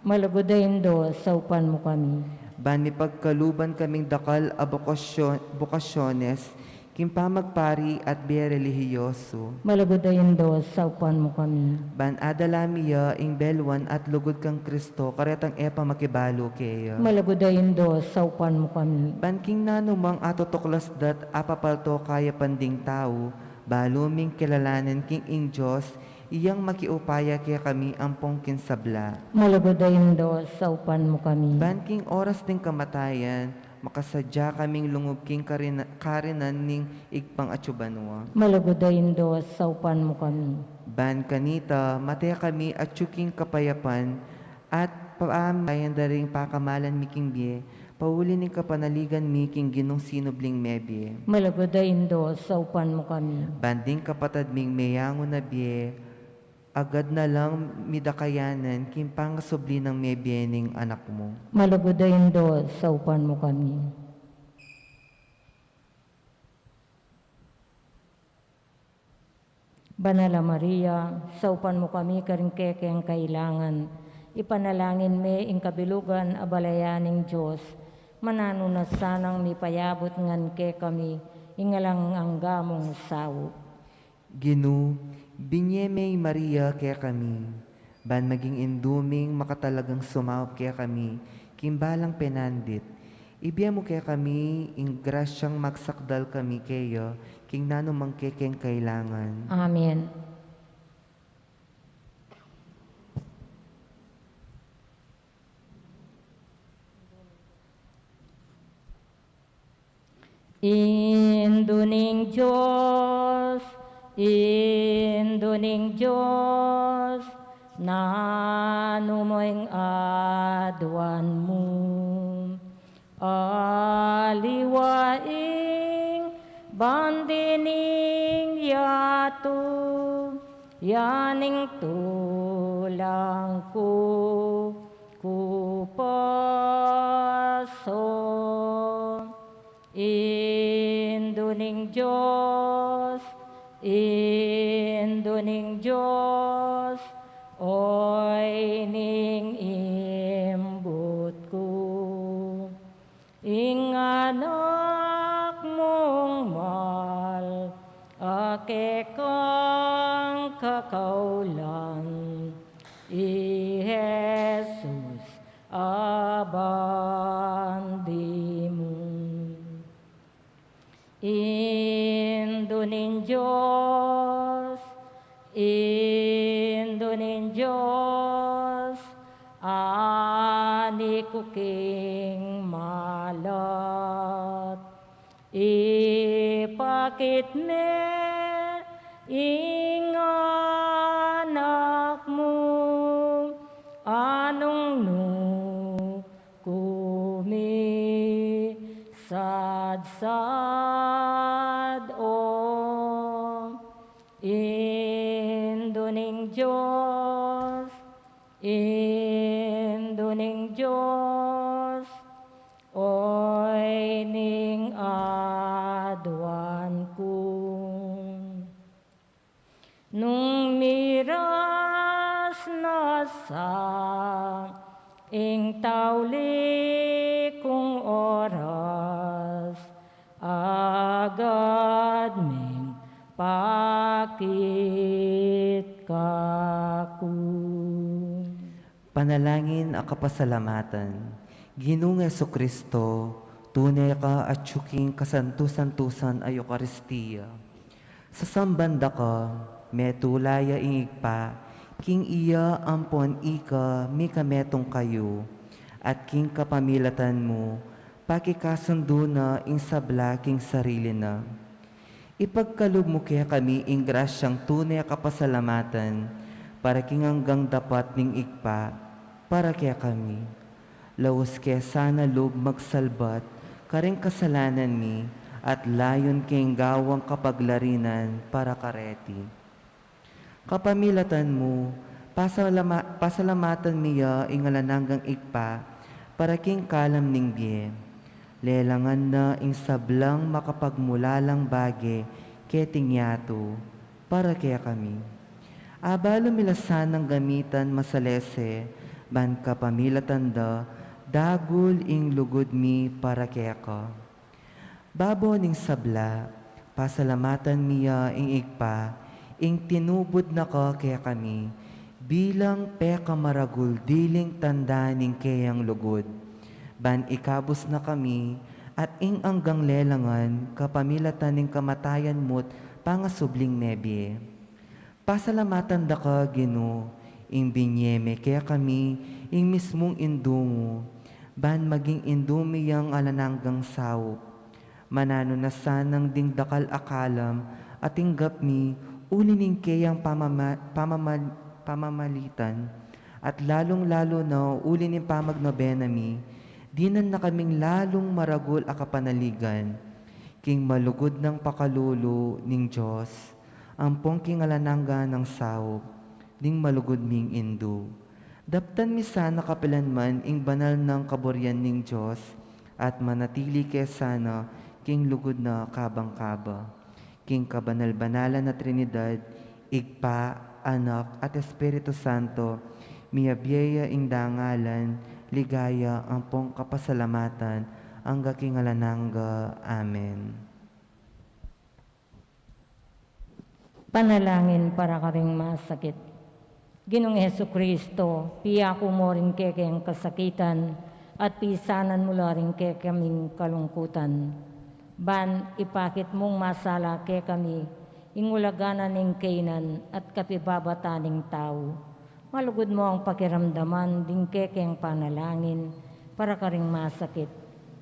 Malugud a Indu, saupan mu kami. Ban mipagkaluban kaming dakal a bokasyon-, bokasyones, king pamagpari at bie relihiyoso. Malugud a Indu, saupan mu kami. Ban adala mi ya ing beluan at lugud kang Kristo, karetang e pa makibalu keya. Malugud a Indu, saupan mu kami. Ban king nanumang atutuklas da't apapalto kayapan ding tau, balu ming kilalanan king ing Dios, iyang makiupaya kekami ampon king sabla. Malugud a Indu, saupan mu kami. Ban king oras ding kamatayan, makasadya kaming lungub king karina-, karinan ning Ibpang atsu banua. Malugud a Indu, saupan mu kami. Ban kanita, mate kami atsu king kapayapan, at pamatayan da ring pakamalan mi king bie, pauli ning kapanaligan mi king Ginung sinubling mebie. Malugud a Indu, saupan mu kami. Ban ding kapatad ming meyangu na bie, agad na lang midakayanan king pangasubli nang mebie ning Anak mu. Malugud a Indu, saupan mu kami. Banal a Maria, saupan mu kami karing kekeng kailangan. Ipanalangin me ing kabilugan a balayan ning Dios. Mananu na sanang mipayabut ngan kekami ing alang angga mung saup. Ginu, binie me i Maria kekami, ban maging indu ming makatalagang sumaup kekami king balang penandit. Ibie mu kekami ing grasyang magsakdal kami keya king nanumang kekeng kailangan. Amen. Indu ning Dios, Indu ning Dios, nanu mo ing aduan mu? Aliwa ing bandi ning yatu, ya ning tulang ku, kupaso. Indu ning Dios, Indu ning Dios, oy ning imbut ku. Ing anak mung mal a kekang kakaulan, i Jesus a bandi mu. Indu ning Dios, Indu ning Dios, ani ku king malat. Ipakit me ing anak mu, a nung nu kumisadsad o. Indu ning Dios, Indu ning Dios, oy ning aduan ku. Nung miras na sa ing tauli kung oras, agad ming pakit kaku. Panalangin a kapasalamatan. Ginung Jesucristo, tune ka atyu king kasantu-santusan a Eukaristia. Sasamban da ka, metula ya ing Ibpa, king iya ampon ika mikametung kayu, at king kapamilatan mu, pakikasundu na ing sabla king sarili na. Ipagkalub mu kekami ing grasyang tune kapasalamatan para king anggang dapat ning Ibpa para kekami. Laus ke sana lub magsalbat karing kasalanan mi at layun keng gawang kapaglarinan para kareti. Kapamilatan mu, pasalama-, pasalamatan mi ya ing alang anggang Ibpa para king kalam ning bie. Lelangan na ing sablang makapagmulalang bage keting yatu para kekami. Abalu mi la sanang gamitan masalese, ban kapamilatan da, dagul ing lugud mi para keka. Babo ning sabla, pasalamatan mi ya ing Ibpa, ing tinubud na ka kekami, bilang pekamaragul diling tanda ning keyang lugud. Ban ikabus na kami, at ing anggang lelangan, kapamilatan ning kamatayan mu't pangasubling mebie. Pasalamatan da ka, Ginu, ing binie me kekami ing mismung Indu mu, ban maging Indu mi yang alang anggang saup. Mananu na sanang ding dakal a kalam a tinggap mi uli ning keyang pamama-, pamama-, pamamalitan, at lalung-lalu na uli ning pamagnobena mi, dinan na kaming lalung maragul a kapanaligan, king malugud nang pakalulu ning Dios, ampong king alang angga nang saup, ding malugud ming Indu. Daptan mi sana kapilan man ing banal nang kaburian ning Dios, at manatili ke sana king lugud na kabang-kaba. King kabanal-banalan a Trinidad, Ibpa, Anak, at Espiritu Santo, miyabie ya ing dangalan, ligaya, ampong kapasalamatan, angga king alang angga. Amen. Panalangin para karing masakit. Ginung Jesucristo, piyaku mu ring kekeng kasakitan, at pisanan mu la ring kekaming kalungkutan. Ban ipakit mung masala kekami, ing ulaga na ning kainan at kapibabatan ning tau. Malugud mu ang pakiramdaman ding kekeng panalangin para karing masakit.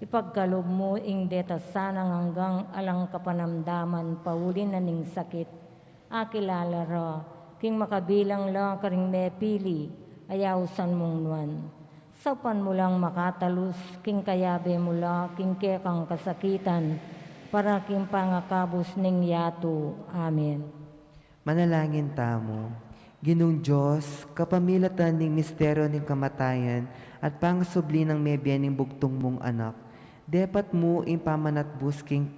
Ipagkalub mu ing deta sanang anggang alang kapanamdaman pauli na ning sakit. Akilala ra, king makabilang la karing mepili, ayausan mung nuan. Saupan mu lang makatalus, king kayabe mu la, king kekang kasakitan, para king pangakabus ning yatu. Amen. Manalangin tamu. Ginung Dios, kapamilatan ning misteryo ning kamatayan at pangasubli nang mebie ning bugtung mung Anak, depat mu ing pamanatbus king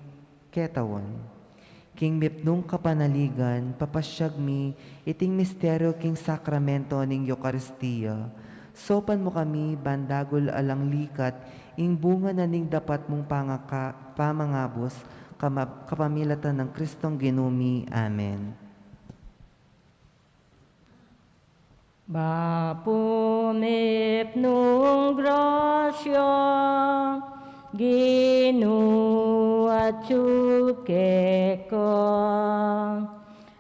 ketawan. King mipnung kapanaligan, papasyag mi iting misteryo king sakramento ning Eukaristia. Saupan mu kami ban dagul alang likat ing bunga na ning dapat mung pangaka-, pamangabus, kama-, kapamilatan nang Kristong Ginu mi. Amen. Bapu mipnung grasya, Ginu atyu keka.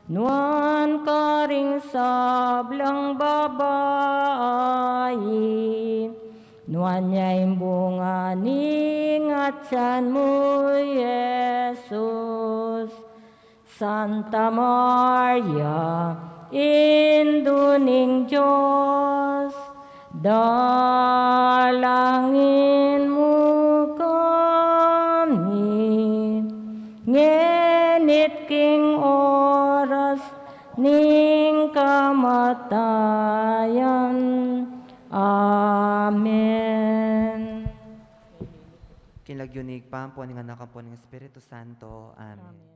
Nuan karing sablang babai, nuan ya ing bunga ning atian mu, Jesus. Santa Maria, Indu ning Dios, dalangin mu kami, ngeni't king oras ning kamatayan. Amen. King lagyu ning Ibpa, ampo ning Anak, ampo ning Espiritu Santo. Amen. Amen.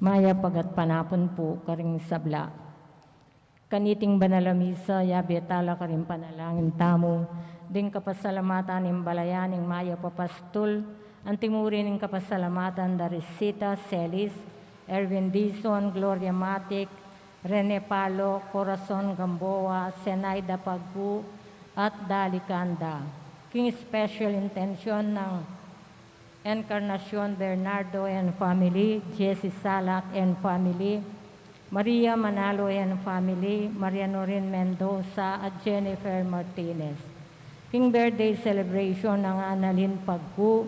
Mayap a gatpanapun pu karing sabla. Kaniting banal a misa, yabe tala karing panalangin tamu ding kapasalamatan ning balayan ning mayap a pastul, anti mu rin ing kapasalamatan da Risita Celis, Erwin Dizon, Gloria Matic, Rene Palo, Corazon Gamboa, Zenaida Pagbu, at Dali Canda. King special intention ng Encarnacion Bernardo and family, Jessie Salak and family, Maria Manalo and family, Maria Norin Mendoza at Jennifer Martinez. King birthday celebration ng Annalyn Pagku,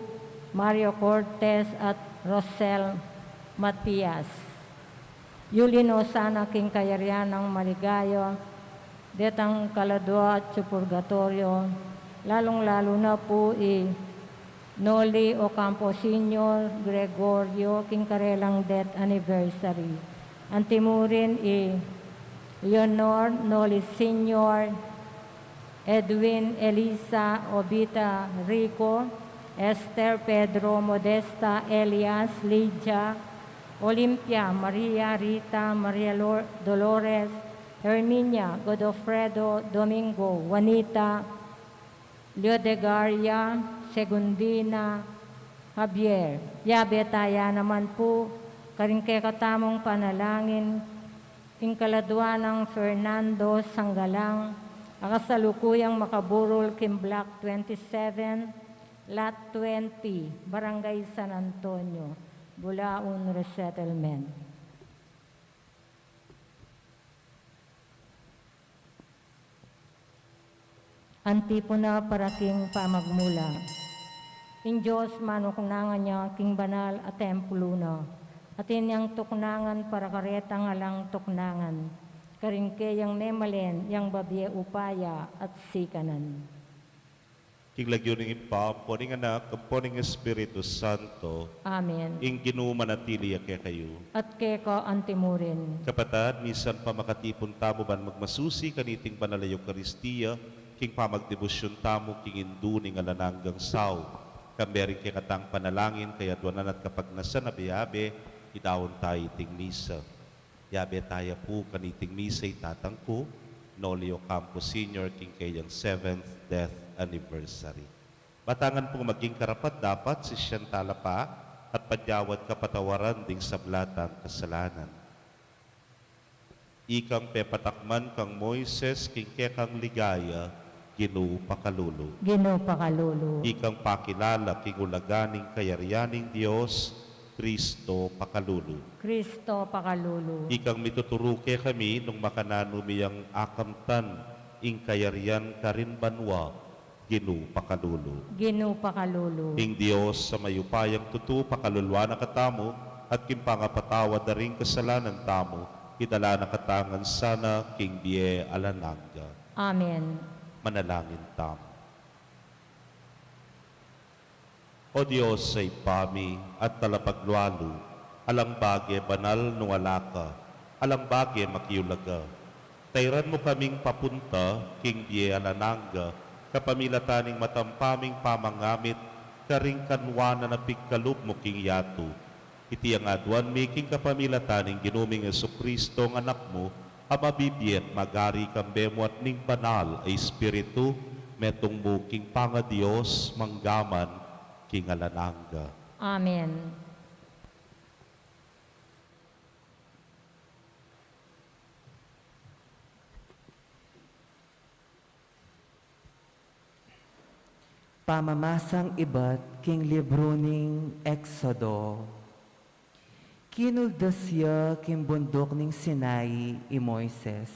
Mario Cortez at Rosel Matias. Yuli no sana king kayarian nang maligaya detang kaladua at purgatoryo, lalung-lalu na pu i Noli Ocampo Senior Gregorio king karelang death anniversary. Antimurin i Leonor Noli Senior, Edwin, Elisa, Obita, Rico, Esther, Pedro, Modesta, Elias, Lydia, Olympia, Maria, Rita, Maria Lor-, Dolores, Herminia, Godofredo, Domingo, Juanita, Leodegaria, Segundina, Javier. Yabe taya naman pu karing kekatamung panalangin king kaladua nang Fernando Sangalang, a kasalukuyang makaburul king Block twenty-seven, Lot twenty, Barangay San Antonio, Bulaon Resettlement. Antipona para king pamagmula. Ing Dios manuknangan ya king banal a templo na, at inyang tuknangan para karetang alang tuknangan, karing keyang memalen yang babie upaya at sikanan. King lagyu ning Ibpa, ampo ning Anak, ampo ning Espiritu Santo. Amen. Ing Ginu manatili ya kekayu. At keka antimurin. Kapatad, misan pa makatipun tamu ban magmasusi kaniting banal a Eukaristia, king pamagdebosyun tamu king Indu ning alang anggang saup, kambe ring kekatang panalangin, kayadwanan at kapagnasan a abe-abe, idaun taya iting misa. Yabe taya pu kaniting misa i tatang ku, Noli Ocampo Senior, king keyang seventh death anniversary. Batangan pung maging karapat-dapat, sisian tala pa, at padyawad kapatawaran ding sabla tang kasalanan. Ikang pepatakman kang Moises king kekang ligaya, Ginu pakalulu. Ginu pakalulu. Ikang pakilala king ulaga ning kayarian ning Dios, Kristo pakalulu. Kristo pakalulu. Ikang mituturu kekami nung makananu mi yang akamtan ing kayarian karin banua, Ginu pakalulu. Ginu pakalulu. Ing Dios a mayupayang tutu pakaluluan na katamu, at king pangapatawad da ring kasalanan tamu, idala na katamu ngan sana king bie alang angga. Amen. Manalangin tamu. O Dios a Ibpa mi at talapaglualu, alang bage banal nung ala ka, alang bage makiulaga. Tairan mu kaming papunta king bie alang angga, kapamilatan ning matampa ming pamangamit karing kanwanan a pigkalub mu king yatu. Iti yang aduan mi king kapamilatan ning Ginu ming Jesucristo, a Anak mu, a mabibie at mag-ari kambe mu at ning Banal a Espiritu, metung mu king pangaDios, mangga man king alang angga. Amen. Pamamasang ibat king libru ning Exodo. Kinuldas ya king bunduk ning Sinai i Moises.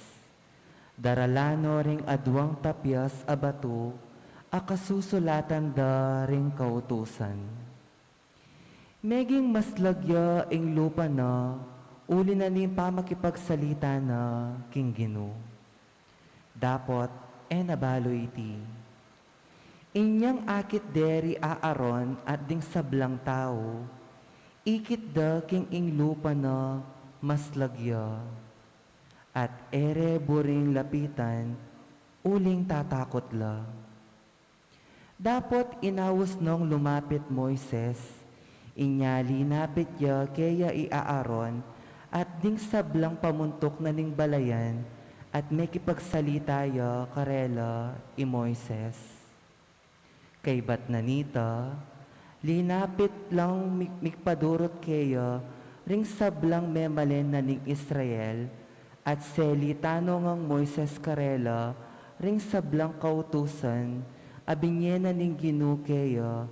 Daralan no ring aduang tapias a batu a kasusulatan da ring kautusan. Meging maslag ya ing lupa na uli na ning pamakipagsalita na king Ginu. Dapot e na balu iti. Inyang akit de ri Aaron at ding sablang tau, ikit da king ing lupa na maslag ya, at e re buring lapitan uling tatakut la. Dapot inaus nong lumapit Moises, inya linapit ya keya i Aaron at ding sablang pamuntuk na ning balayan, at mekipagsalita ya karela i Moises. Kaybat na nita, linapit lang mi-, mikpadurut keya ring sablang memalen na ning Israel, at selita no ngang Moises karela ring sablang kautusan a binie na ning Ginu keya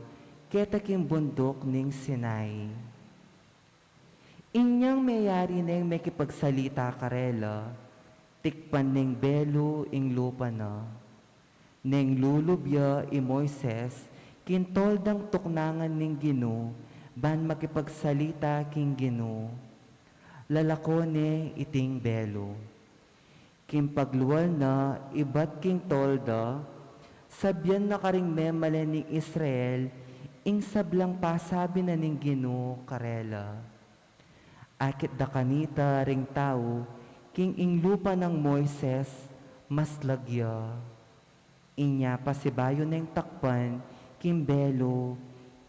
keta king bunduk ning Sinai. Inyang meyari neng mekipagsalita karela, tikpan neng belu ing lupa na. Neng lulub ya i Moises king toldang tuknangan ning Ginu, ban makipagsalita king Ginu. Lalako ne iting belu. King paglual na ibat king tolda, sabian na karing memalen ning Israel ing sablang pasabi na ning Ginu karela. Akit da kanita ring tau king ing lupa nang Moises, maslag ya. Inya pasibayu neng takpan king belu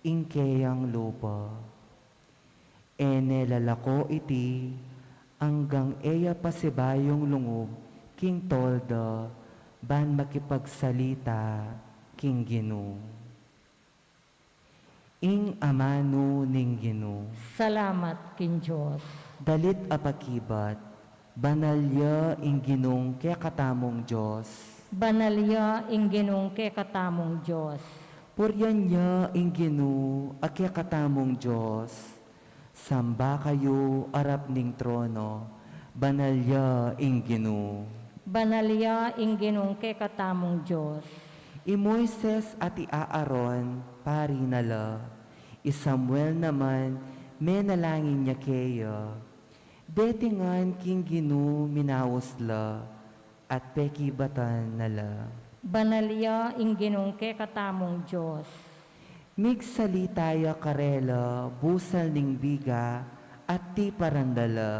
ing keyang lupa. E ne lalako iti anggang e ya pasibayung lungub king tolda ban makipagsalita king Ginu. Ing amanu ning Ginu. Salamat king Dios. Dalit a pakibat. Banal ya ing Ginung kekatamung Dios. Banal ya ing Ginung kekatamung Dios. Purian ya ing Ginu a kekatamung Dios. Samba kayu arap ning trono, banal ya ing Ginu. Banal ya ing Ginung kekatamung Dios. I Moises at i Aaron, pari na la. I Samuel naman, menalangin ya keya. Deti ngan king Ginu minaus la, at pekibatan na la. Banal ya ing Ginung kekatamung Dios. Migsalita ya karela busal ning biga at tiparan da la.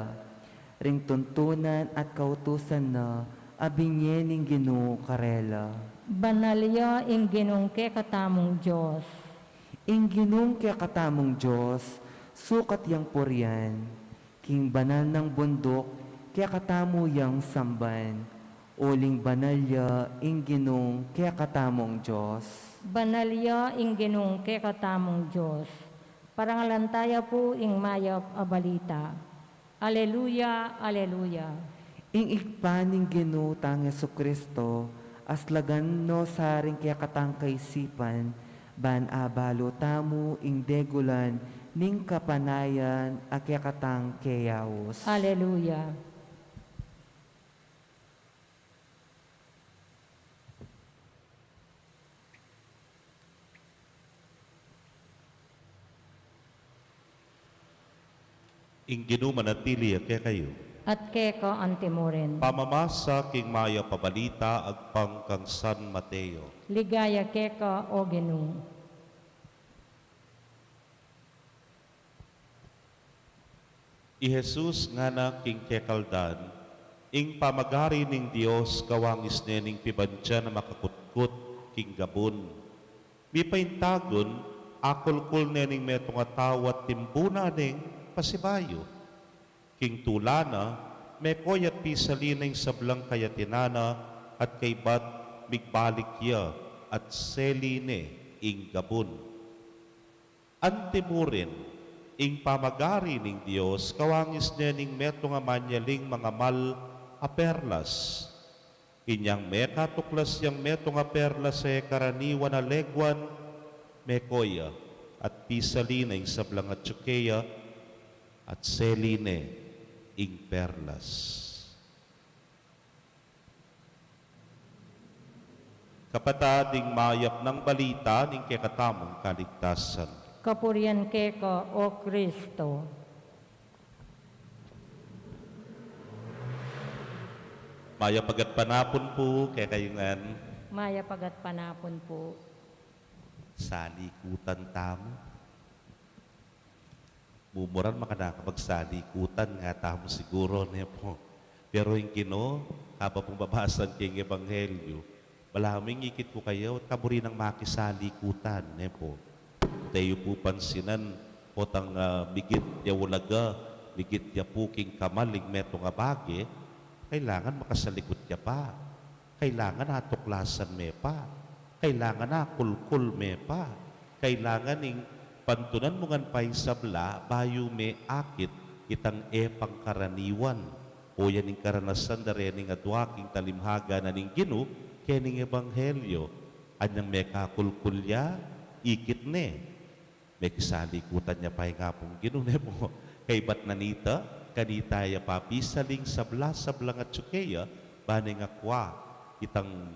Ring tuntunan at kautusan na a binie ning Ginu karela. Banal ya ing Ginung kekatamung Dios. Ing Ginung kekatamung Dios, sukat yang purian. King banal nang bunduk, kekatamu yang samban, uling banal ya ing Ginung kekatamung Dios. Banal ya ing Ginung kekatamung Dios. Parangalan taya pu ing mayap a balita. Aleluya, aleluya. Ing Ibpa ning Ginu tang Jesucristo, aslagan no sa ring kekatang kaisipan, ban abalu tamu ing degulan ning kapanayan a kekatang keyaus. Aleluya. Ing Ginu manatili ya kekayu. At keka antimurin. Pamamasa king mayap a balita agpang kang San Mateo. Ligaya keka, o Ginu. I Jesus ngana king kekaldan, ing pamagari ning Dios kawangis ne ning pibandian a makakutkut king gabun. Mipaintagun, akulkul ne ning metung a tau at timbuna neng pasibayu. King tula na, meko ya't pisali na ing sablang kayatinan na at kaybat migbalik ya at seli ne ing gabun. Antimurin, ing pamagari ning Dios kawangis ne ning metung a manyaling mangamal a perlas. Inyang mekatuklas yang metung a perlas a e karaniwan a leguan, meko ya at pisali na ing sablang atyu keya at seli ne ing perlas. Kapatad, ing mayap nang balita ning kekatamung kaligtasan. Kapurian keka, o Kristo. Mayap a gatpanapun pu kekayu ngan. Mayap a gatpanapun pu. Salikutan tamu. Mumuran makanakapagsalikutan nga tamu siguru, ne pu. Pero ing Ginu, kabang pung babasa king Ebanghelyo, balamu ing ikit ku kaya, kaburinang makisalikutan, ne pu. Teyu pu pansinan, potang, ah, migit ya ulaga, migit ya pu king kamal ing metung a bage, kailangan makasalikut ya pa. Kailangan atuklasan me pa. Kailangan akulkul me pa. Kailangan ing pantunan mu ngan pa ing sabla, bayu me akit itang e pangkaraniwan. O yan ing karanasan da rening adua king talimhaga na ning Ginu, kening Ebanghelyo. Anyang mekakulkul ya, ikit ne. Mekisalikutan ya pa ing Apung Ginu, ne pu. Kaybat na nita, kanita ya pa pisali ing sabla-sablang atyu keya, bang akua itang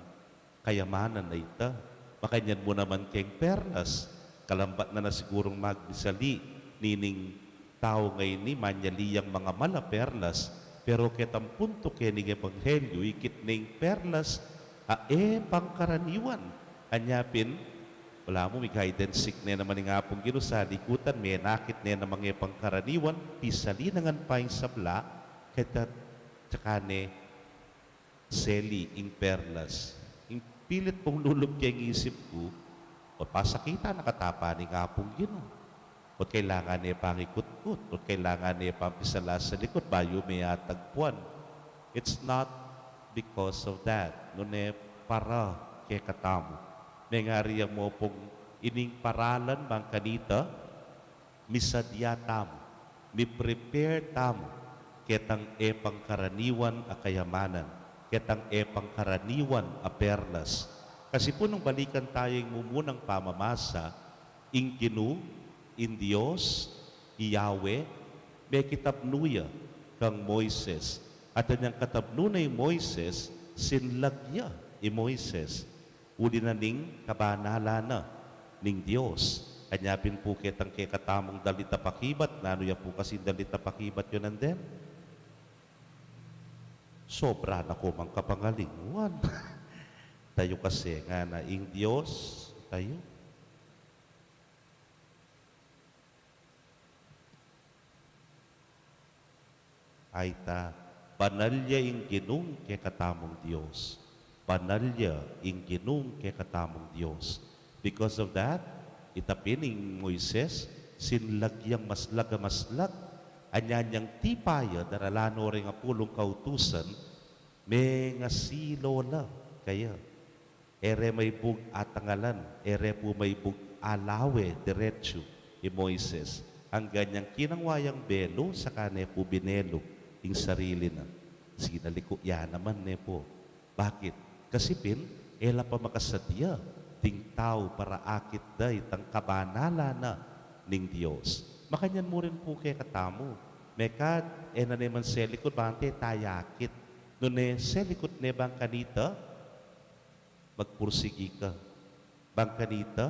kayamanan a ita. Makanyan mu naman keng perlas, kalambat na na sigurung magpisali, Nining tau ngeni manyali yang mangamal a perlas, pero ketang puntu kening ebanghelyu, ikit neng perlas a e pangkaraniwan. Anya pin, balamu mig-hide and seek ne naman ing Apung Ginu, salikutan, menakit ne namang e pangkaraniwan, pisali na ngan pa ing sabla, keta tsaka ne seli ing perlas. Ing pilit pung lulub keng isip ku, o pasakita na kata pa ning Apung Ginu. Ot kailangan ne pang ikutkut, ot kailangan ne pang pisala sa likut, bayu me atagpuan. It's not because of that. Nune para kekatamu. Mengari yang mo pung ining paralan bang kanita, misadya tamu, mi-prepare tamu, ketang e pangkaraniwan a kayamanan, ketang e pangkaraniwan a perlas. Kasi pu nung balikan tayu ing mumunang pamamasa, ing Ginu, ing Dios, i Yahweh, mekitabnu ya kang Moises. At anyang katabnu na i Moises, sinlag ya i Moises. Uli na ning kabanalan na ning Dios. Anya pin pu ketang kekatamung dalit a pakibat, nanu ya pu kasing dalit a pakibat yu nandin? Sobra na ku mang kapangalinguan. Tayu kasi ngana ing Dios, tayu. Ay ta, banal ya ing Ginung kekatamung Dios. Banal ya ing Ginung kekatamung Dios. Because of that, ita pin ing Moises, sinlag yang maslag a maslag. Anyanyang tipa ya, daralan no ring apulung kautusan, mengasilo la kaya. E re maibug atangalan, e re pu maibug alawe diretsu i Moises. Anggang yang kinangwa yang belu, saka ne pu binelu ing sarili na. Sinaliku ya naman ne pu. Bakit? Kasi pin, e la pa makasadya ding tau para akit da itang kabanalan na ning Dios. Makanyan mu rin pu kekatamu. Mekad, e na ne man selikud, bang te taya akit. Nune selikud ne bang kanita, magpursigi ka. Bang kanita,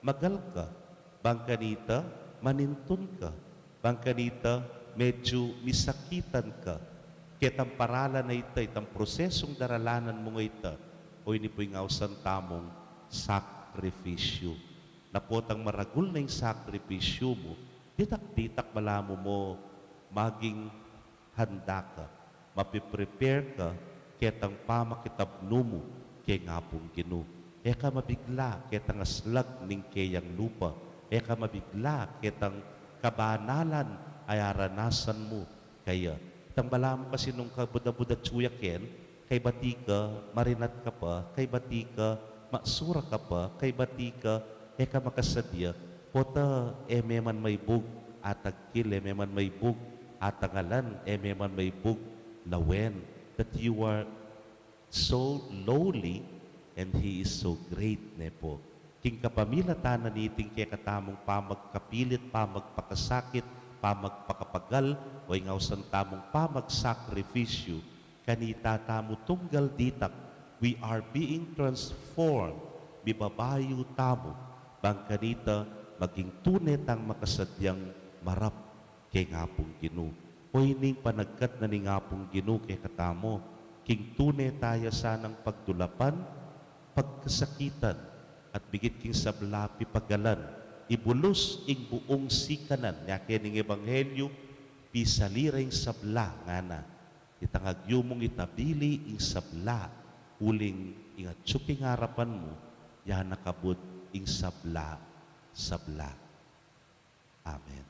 magal ka. Bang kanita, manintun ka. Bang kanita, medyu misakitan ka. Ketang paralan a ita, itang prosesung daralanan mu nga ita, o ini pu ing ausan tamung sakrifisyu. Na potang maragul na ing sakrifisyu mu, ditak-ditak balamu mo maging handa ka, mapiprepare ka, ketang pamakitabnu mu keng Apung Ginu. E ka mabigla ketang aslag ning keyang lupa. E ka mabigla ketang kabanalan a aranasan mu kaya. Itang balamu kasi nung kabuda-buda tsuya ken, kaibati ka, marinat ka pa, kaibati ka, masura ka pa, kaibati ka, e ka makasadya, pota e me man maibug atagkil, e me man maibug atangalan, e me man maibug lawen, that you are so lowly and He is so great, ne pu. King kapamilatan na niting kekatamung pamagkapilit, pamagpakasakit, pamagpakapagal, o ing ausan tamung pamagsakripisyu, kanita tamu tunggal ditak, we are being transformed, mibabayu tamu, bang kanita maging tune tang makasadyang marap keng Apung Ginu. O ining panagkat na ning Apung Ginu kekatamu, king tune taya sanang pagdulapan, pagkasakitan, at bigit king sabla pipagalan, ibulus ing buung sikanan, nya kening ebanghelyu, pisali ra ing sabla, ngana. Itang agyu mung itabili ing sabla, uling ing atyu king arapan mu, ya na kabud ing sabla, sabla. Amen.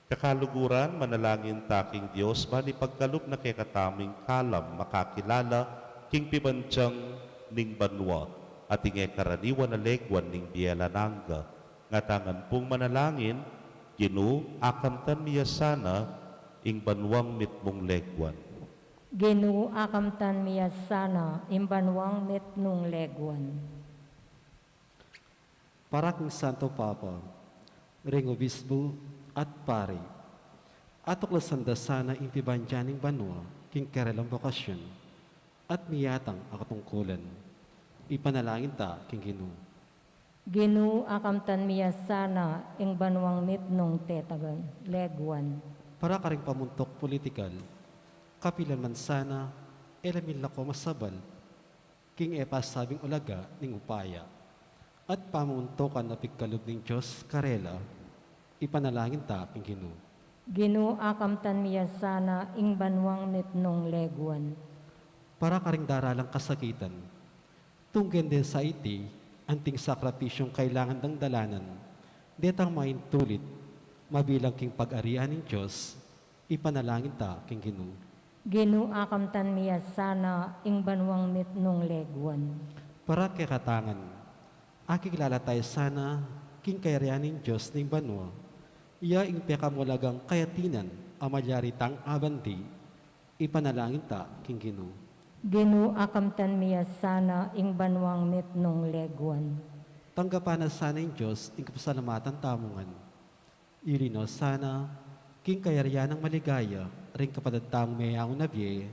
Kakaluguran, manalangin ta king Dios, ban ipagkalub na kekatamu ing kalam makakilala king pibandian ning banua, at ing e karaniwan a leguan ning bie alang angga. Ngatamu ngan pung manalangin, Ginu, akamtan mi ya sana ing banuang mitmung leguan. Ginu, akamtan mi ya sana ing banuang mitmung leguan. Para king Santo Papa, ring Obispo at Pari, atuklasan da sana ing pibandian ning banua king karelang bokasyon at miyatang a katungkulan. Ipanalangin ta king Ginu. Ginu, akamtan mi ya sana ing banuang mitmung tetagan, leguan. Para karing pamuntuk politikal, kapilan man sana, e la milako masabal king e pasabing ulaga ning upaya at pamuntukan a pigkalub ning Dios karela, ipanalangin ta king Ginu. Ginu, akamtan mi ya sana ing banuang mitmung leguan. Para karing daralang kasakitan, tunggen deng sa iti, anting sakripisyung kailangan dang dalanan, detang maintulit, mabilang king pag-arian ning Dios, ipanalangin ta king Ginu. Ginu, akamtan mi ya sana ing banuang mitmung leguan. Para kekatang ngan, akikilala taya sana king kayarian ning Dios ning banua, ya ing pekamulagang kayatinan a malyari tang abanti, ipanalangin ta king Ginu. Ginu, akamtan mi ya sana ing banuang mitmung leguan. Tanggapan na sana ning Dios ing kapasalamatan tamu ngan. Ili no sana king kayarian nang maligaya ring kapatad tamung meyaun a bie,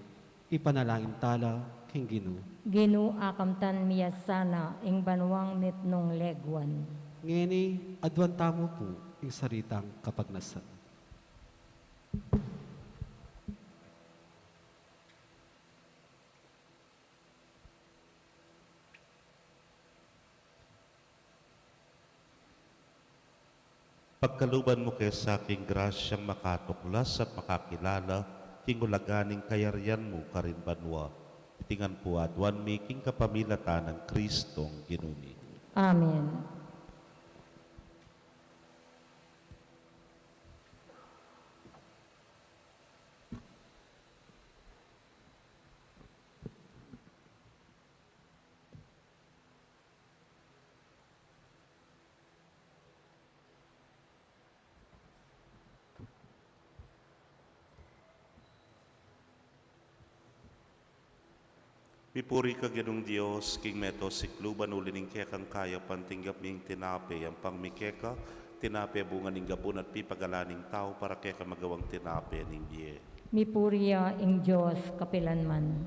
ipanalangin ta la king Ginu. Ginu, akamtan mi ya sana ing banuang mitmung leguan. Ngeni, aduan tamu pu ing sarili tang kapagnasan. Pagkaluban mu ke sa king grasyang makatuklas at makakilala king ulaga ning kayarian mu karin banua. Iti ngan pu aduan mi king kapamilatan nang Kristong Ginu mi. Amen. Mipuri ka, Ginung Dios, king meto sikluban, uli ning kekang kayapan tinggap mi ing tinape, yampang mi keka, tinape bunga ning gabun at pipagalan ning tau, para keka magawang tinape ning bie. Mipuri ya ing Dios kapilanman.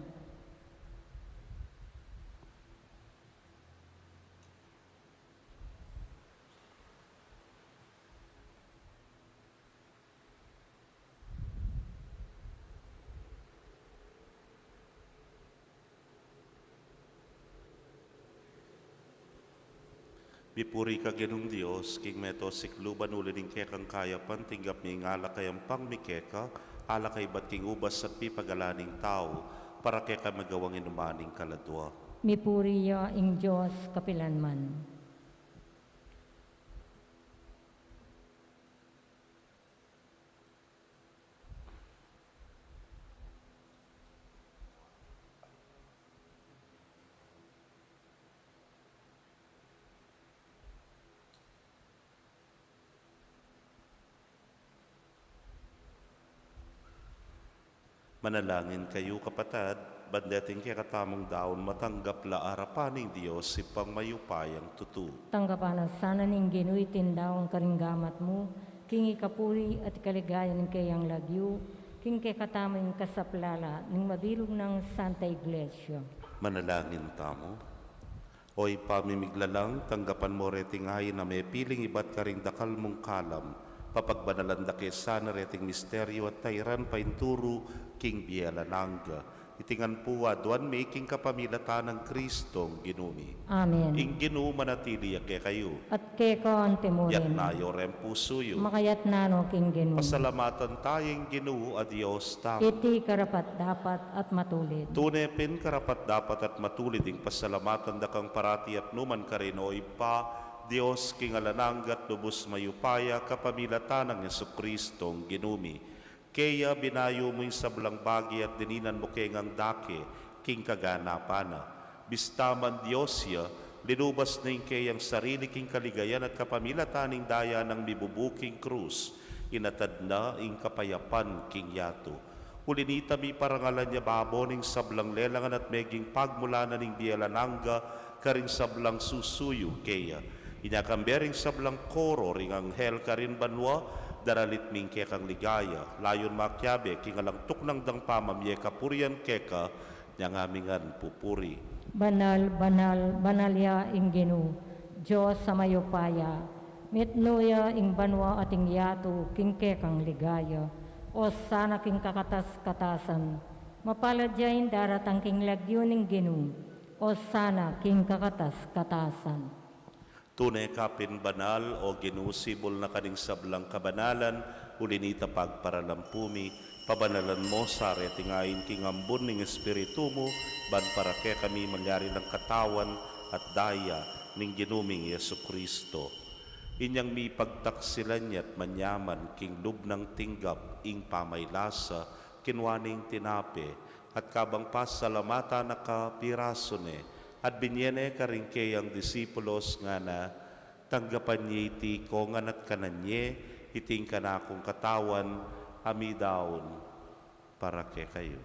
Mipuri ka, Ginung Dios, king meto sikluban, uli ning kekang kayapan tinggap mi ing alak a yampang mi keka, alak a ibat king ubas at pipagalan ning tau, para keka magawang inuman ning kaladua. Mipuri ya ing Dios kapilanman. Manalangin kayu, kapatad, ban deting kekatamung daun matanggap la arapan ning Dios, Ibpang mayupayang tutu. Tanggapan na sana ning Ginu iting daun karing gamat mu, king ikapuri at ikaligayan ning keyang lagyu, king kekatamu ing kasaplalan ning mabilug nang Santa Iglesia. Manalangin tamu. O Ibpa ming miglalang, tanggapan mu reting ain a mepiling ibat karing dakal mung kalam, papagbanalan da ke sana reting misteryu at tairan painturu king bie alang angga. Iti ngan pu aduan mi king kapamilatan nang Kristong Ginu mi. Amen. Ing Ginu manatili ya kekayu. At keka antimurin. Itas yu reng pusu yu. Makatas no king Ginu. Pasalamatan taya ing Ginu a Dios tamu. Iti karapat-dapat at matulid. Tune pin karapat-dapat at matulid ing pasalamatan da kang parati at nukarin man, O Ibpa, Dios king alang angga at lubus mayupaya, kapamilatan nang Jesukristong Ginu mi. Keya binayu mu ing sablang bage at dininan mu ke ngang dake king kaganapan na. Bista man Dios ya, linubas na ing keyang sarili king kaligayan at kapamilatan ning daya nang mibubu king krus, inatad na ing kapayapan king yatu. Uli na nita, miparangalan ya babo ning sablang lelangan at meging pagmulanan ning bie alang angga karing sablang susuyu keya. Inya kambe ring sablang koro ring anghel karin banua, daralit mi ing kekang ligaya, layun makiabe king alang tuknang dang pamamie kapurian keka, inyang mi ngan pupuri. Banal, banal, banal ya ing Ginu, Dios a mayupaya, mitmu ya ing banua at ing yatu king kekang ligaya. Osana king kakatas-katasan. Mapalad ya ing daratang king lagyu ning Ginu. Osana king kakatas-katasan. Tune ka pin banal, O Ginu, sibul na ka ning sablang kabanalan, uli nita pagparalampu mi, pabanalan mo sa reting ain king ambun ning Espiritu mu, ban para kekami malyari lang katawan at daya ning Ginu ming Jesucristo. Inyang mipagtaksilan ya't manyaman king lub nang tinggap ing pamaylasa, kinua ne ing tinape, at kabang pasalamatan na ka, pirasu ne, at binye ne karing keyang disipulos, ngana: Tanggapan ye iti ikongan at kanan ye, iti ing kanakung katawan, a midaun para kekayu.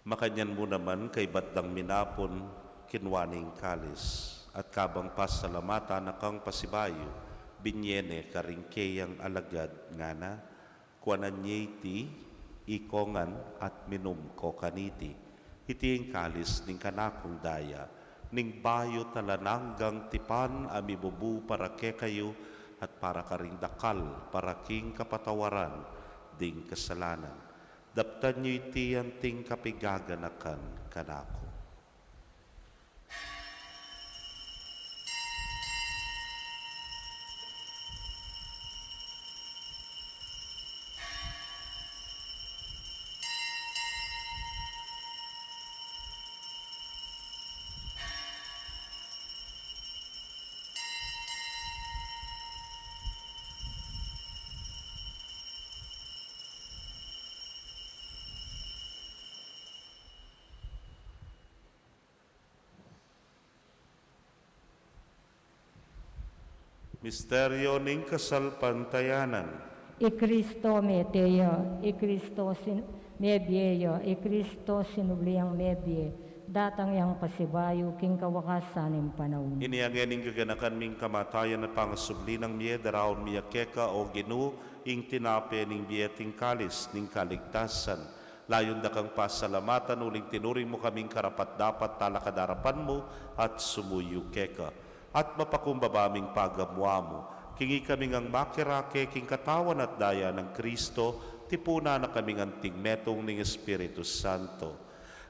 Makanyan mu naman kaybat dang minapun, kinua ne ing kalis, at kabang pasalamatan na kang pasibayu, binye ne karing keyang alagad, ngana: Kuanan ye iti ikongan at minum ko kaniti. Iti ing kalis ning kanakung daya, ning bayu't alang anggang tipan a mibubu para kekayu at para karing dakal para king kapatawaran ding kasalanan. Daptan yu iti anting kapigaganakan kanaku. Misteryo ning kasalpantayanan. I Kristo mete ya, i Kristo sin-, mebie ya, i Kristo sinubli yang mebie, datang yang pasibayu king kawakasan ning panaun. Inya ngeni king kaganakan ming kamatayan at pangasubli nang mie, daraun mi ya keka, O Ginu, ing tinape ning bie at ing kalis ning kaligtasan. Layun da kang pasalamatan uling tinuring mu kaming karapat-dapat talakad arapan mu at sumuyu keka. At mapakumbaba ming pagamuan mu, king ikami ngang makirake king katawan at daya nang Kristo, tipunan na kaming anting metung ning Espiritu Santo.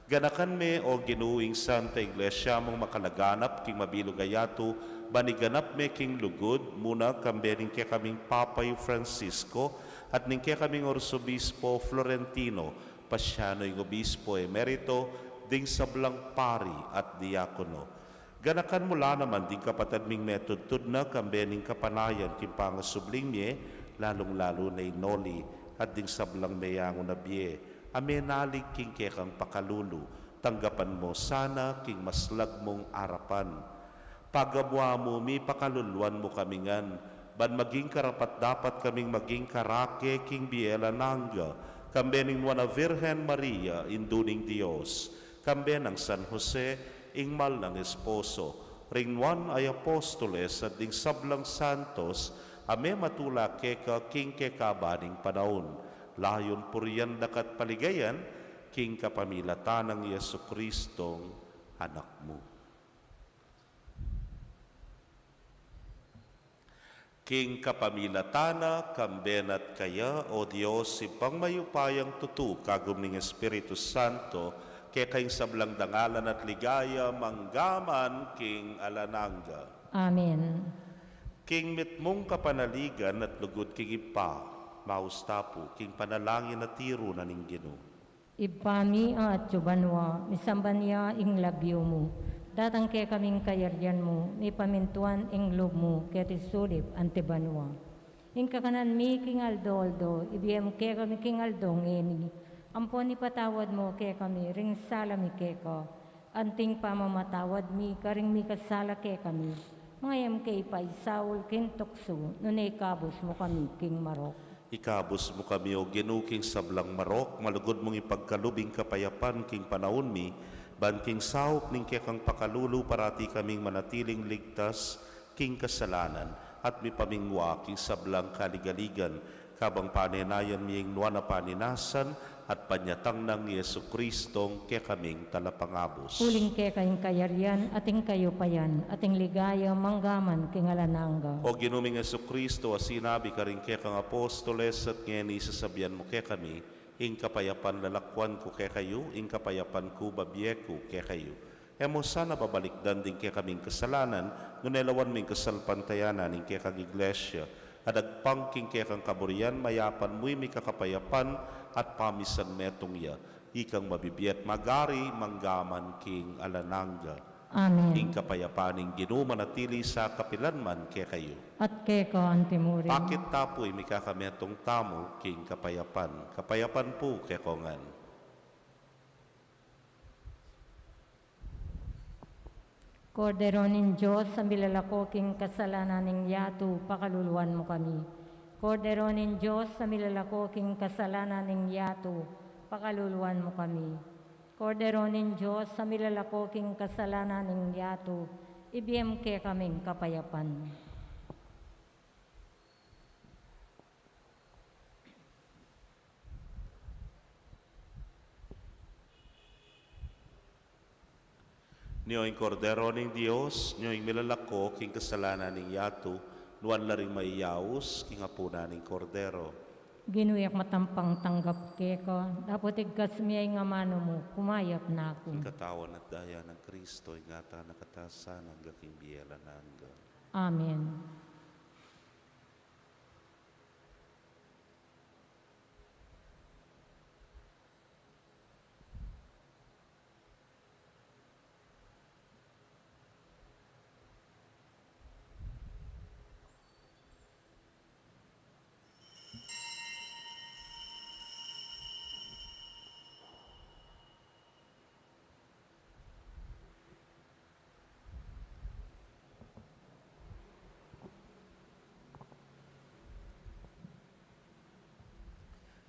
Ganakan me, O Ginu, ing Santa Iglesia mung makalaganap king mabilug a yatu, ban iganap me king lugud mu na, kambe ning kekaming Papa i Francisco, at ning kekaming Arsobispo Florentino, pasian no ing Obispo Emerito, ding sablang pari at diakono. Ganakan mu la naman ding kapatad ming metudtud na, kambe ning kapanayan king pangasubling mie, lalung-lalu na i Noli, at ding sablang meyangu na bie, a menalig king kekang pakalulu, tanggapan mu sana king maslag mung arapan. Pagamuan mu, mipakaluluan mu kami ngan, ban maging karapat-dapat kaming maging karake king bie alang angga, kambe ning Nuan a Virgen Maria, Indu ning Dios, kambe nang San Jose, ing mal nang esposo, ring nuan a apostoles at ding sablang santos, a mematula keka king kekaban ning panaun, layun purian da ka't paligayan, king kapamilatan nang Jesucristong Anak mu. King kapamilatan na, kambe na't kaya, O Dios, Ibpang mayupayang tutu, kagum ning Espiritu Santo, keka ing sablang dangalan at ligaya, mangga man king alang angga. Amen. King mitmung kapanaligan at lugud king Ibpa, maus ta pu king panalangin a tiru na ning Ginu. Ibpa mi, atsu banua, misamban ya ing lagyu mu. Datang kekami ing kayarian mu, mipamintuan ing lub mu, keti sulip anti banua. Ing kakanan mi king aldo-aldo, ibie mu kekami king aldo ngeni. Ampon ipatawad mu kekami ring sala mi keka, anting pamamatawad mi karing mikasala kekami. Manga e mu ke ipaisaul king tuksu, nune ikabus mu kami king marok. Ikabus mu kami, O Ginu, king sablang marok, malugud mung ipagkalub ing kapayapan king panaun mi, ban king saup ning kekang pakalulu parati kaming manatiling ligtas king kasalanan, at mipamingwa king sablang kaligaligan, kabang panenayan mi ing nuan a paninasan at panyatang nang Jesu-Cristong kekaming Talapangabus. Uling keka ing kayarian, at ing kayupayan, at ing ligaya, manggaman king alang angga. O Ginu ming Jesu-Cristo, a sinabi karing kekang apostoles, at ngeni sasabian mu kekami, ing kapayapan lalakwan ku kekayu, ing kapayapan ku bibie ku kekayu. E mu sana babalikdan ding kekaming kasalanan, nune lawan mu ing kasalpantayanan ning kekang Iglesia, at agpang king kekang kaburian, mayapan mu ing mikakapayapan at pamisan metung ya, ikang mabibie at magari manggaman king alang angga. Amen. Ing kapayapan ning Ginu manatili sa kapilan man kekayu. At keka antimurin. Pakit ta pu ing mikakametung tamu king kapayapan. Kapayapan pu kekongan. Kordero ning Dios, a milalako king kasalanan ning yatu, pakaluluan mu kami. Kordero ning Dios, a milalako king kasalanan ning yatu, pakaluluan mu kami. Kordero ning Dios, a milalako king kasalanan ning yatu, ibie mu kekaming kapayapan. Nyo ing Kordero ning Dios, nyo ing milalako king kasalanan ning yatu, nuan la ring maiyaus king apunan ning Kordero. Ginu, e ku matampang tanggap keka, dapot igkas mu ya ing amanu mu, kumayap na ku. Ing katawan at daya nang Kristo, ingatan na katamu sana angga king bie alang angga. Amen.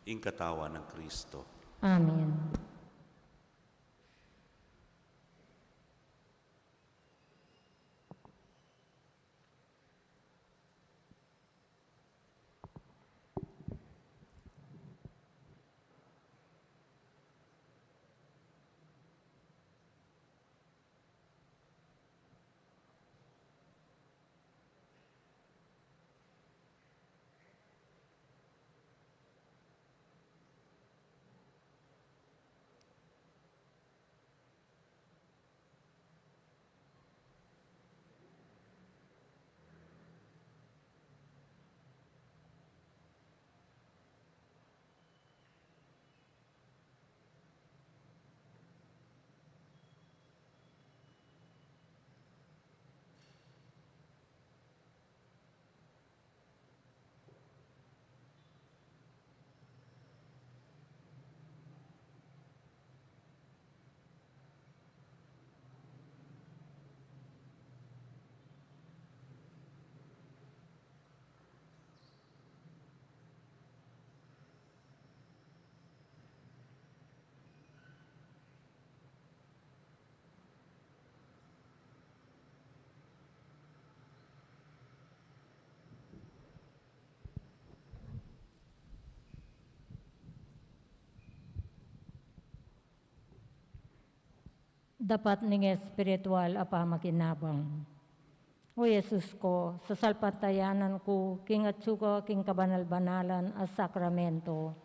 Ing katawan nang Kristo. Amen. Dapat ning espiritual a pamakinabang. O Jesus ku, sasalpantayanan ku king atsu ka king kabanal-banalan a sakramento.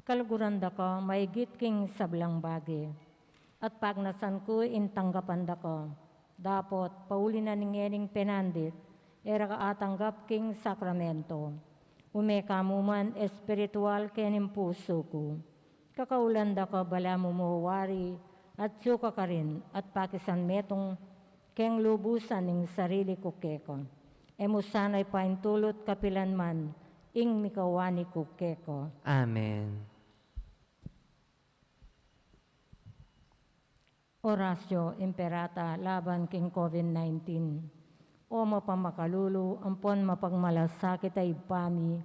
Kaluguran da ka maigit king sablang bage, at pagnasan ku ing tanggapan da ka. Dapot, pauli na ning ngening penandit, e ra ka atanggap king sakramento. Ume ka mu man espiritual kening pusu ku. Kakaulan da ka balamu mu wari, atsu ka karin, at pakisan metung keng lubusan ing sarili ku keka. E mu sana ipaintulut kapilan man ing mikawani ku keka. Amen. Oratio Imperata laban king COVID nineteen. O mapamakalulu ampon mapagmalasakit a Ibpa mi,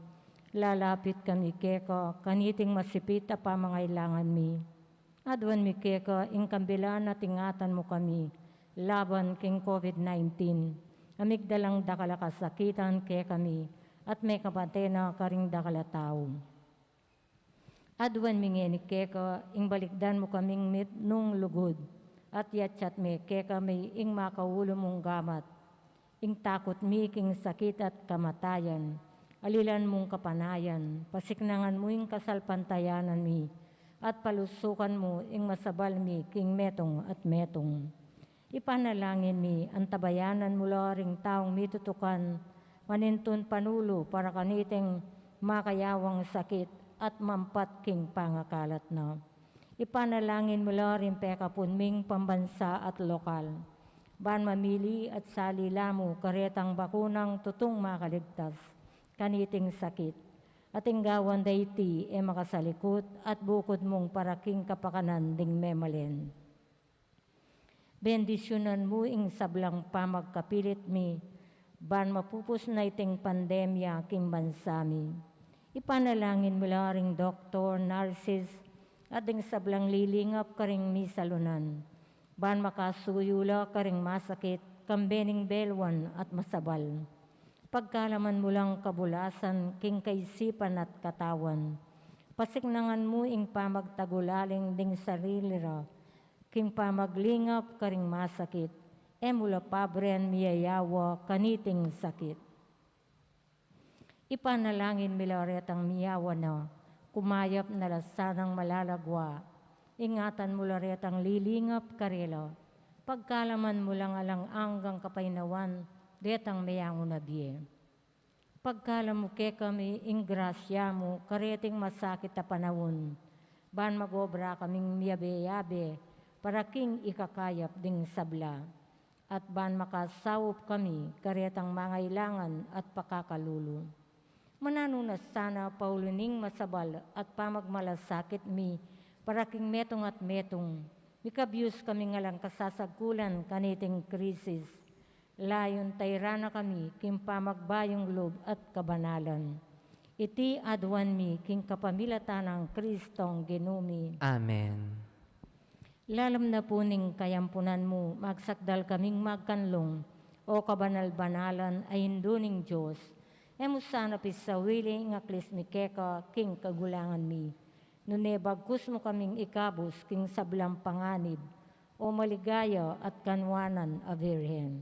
lalapit kami keka kaniting masipit a pamangailangan mi. Aduan mi keka ing kambilan at ingatan mu kami laban king COVID nineteen, a migdalang dakal a kasakitan kekami, at mekamate na karing dakal a tau. Aduan mi ngeni keka ing balikdan mu kaming mitmung lugud, at yatyat me kekami ing makaulu mung gamat. Ing takut mi king sakit at kamatayan, alilan mung kapanayan, pasiknangan mu ing kasalpantayanan mi, at palusukan mu ing masabal mi king metung at metung. Ipanalangin mi, antabayanan mu la ring taung mitutukan, manintun panulu para kaniting makayawang sakit at mampat king pangakalat na. Ipanalangin mu la ring pekapun ming pambansa at lokal, ban mamili at sali la mu karetang bakunang tutung makaligtas kaniting sakit. At ing gawan da iti e makasalikut at bukud mung para king kapakanan ding memalen. Bendisyunan mu ing sablang pamagkapilit mi, ban mapupus na iting pandemya king bansa mi. Ipanalangin mu la ring doktor, nurses, at ding sablang lilingap karing misalunan, ban makasuyu la karing masakit, kambe ning beluan at masabal. Pagkalaman mu lang kabulasan king kaisipan at katawan. Pasiknangan mu ing pamagtagulaling ding sarili ra, king pamaglingap karing masakit, e mu la pabren miyayawa kaniting sakit. Ipanalangin mi la retang miyawa na, kumayap na la sanang malalagwa. Ingatan mu la retang lilingap karela. Pagkalaman mu lang alang anggang kapaynawan detang meyangu na bie. Pagkalam mu kekami ing grasya mu kareting masakit a panaun, ban mag-obra kaming miyabe-yabe para king ikakayap ding sabla, at ban makasaup kami karetang mangailangan at pakakalulu. Mananu na sana paulu ning masabal at pamagmalasakit mi para king metung at metung, mikabyus kaming alang kasasagkulan kaniting krisis. Layun tairan na kami king pamagbayung lub at kabanalan. Iti aduan mi king kapamilatan nang Kristong Ginu mi. Amen. Lalam na pu ning kayampunan mu, magsakdal kaming magkanlung, o kabanal-banalan a Indu ning Dios. E mu sana pisawili ing aklis mi keka king kagulangan mi, nune bagkus mu kaming ikabus king sablang panganib, o maligaya at kanwanan a Birhen.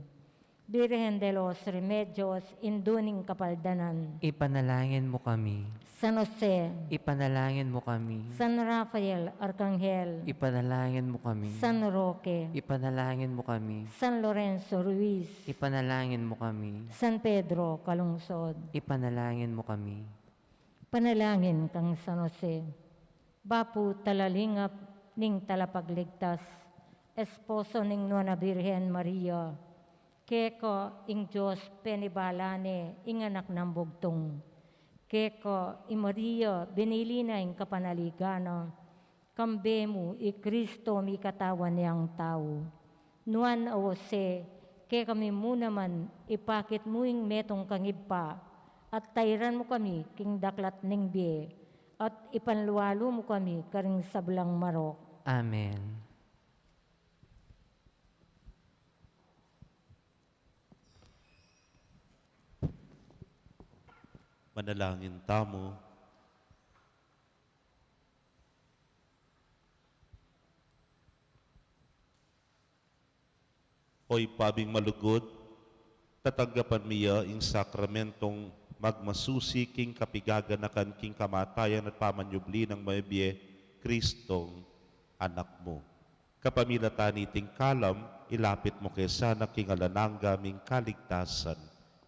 Birhen de los Remedios, Indu ning Kapaldanan. Ipanalangin mu kami. San Jose. Ipanalangin mu kami. San Rafael Arkanghel. Ipanalangin mu kami. San Roque. Ipanalangin mu kami. San Lorenzo Ruiz. Ipanalangin mu kami. San Pedro Calungsod. Ipanalangin mu kami. Panalangin kang San Jose. Bapu talalingap ning Talapagligtas, esposo ning Nuan a Birhen Maria, keka ing Dios penibala ne ing Anak nang Bugtung. Keka i Maria binili na ing kapanaligan na, kambe mu i Kristo mikatawan yang tau. Nuan a Jose, kekami mu naman ipakit mu ing metung kang Ibpa, at tairan mu kami king daklat ning bie, at ipanlualu mu kami karing sablang marok. Amen. Manalangin tamu. O Ibpa ming malugud, tatanggapan mi ya ing sakramentong magmasusi king kapigaganakan king kamatayan at pamanyubli nang mabie Kristong Anak mu. Kapamilatan niting kalam, ilapit mu ke sana king alang angga ming kaligtasan.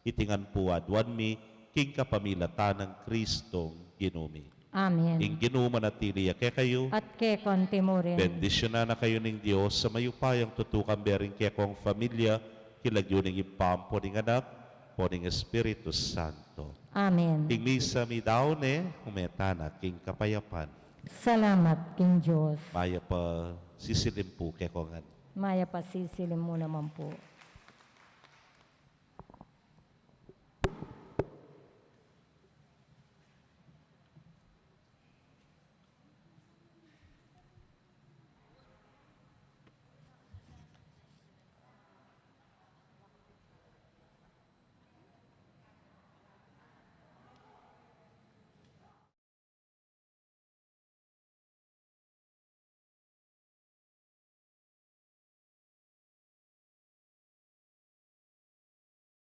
Iti ngan pu aduan mi king kapamilatan nang Kristong Ginu mi. Amen. Ing Ginu manatili ya kekayu. At keka mu rin. Bendisyunan na kayu ning Dios a mayupayang tutu, kambe ring kekong familia, king lagyu ning Ibpa, ampo ning Anak, ampo ning Espiritu Santo. Amen. Ing misa mi daun ne, ume tana king kapayapan. Salamat king Dios. Mayap a sisilim pu kekongan. Mayap a sisilim mu naman po.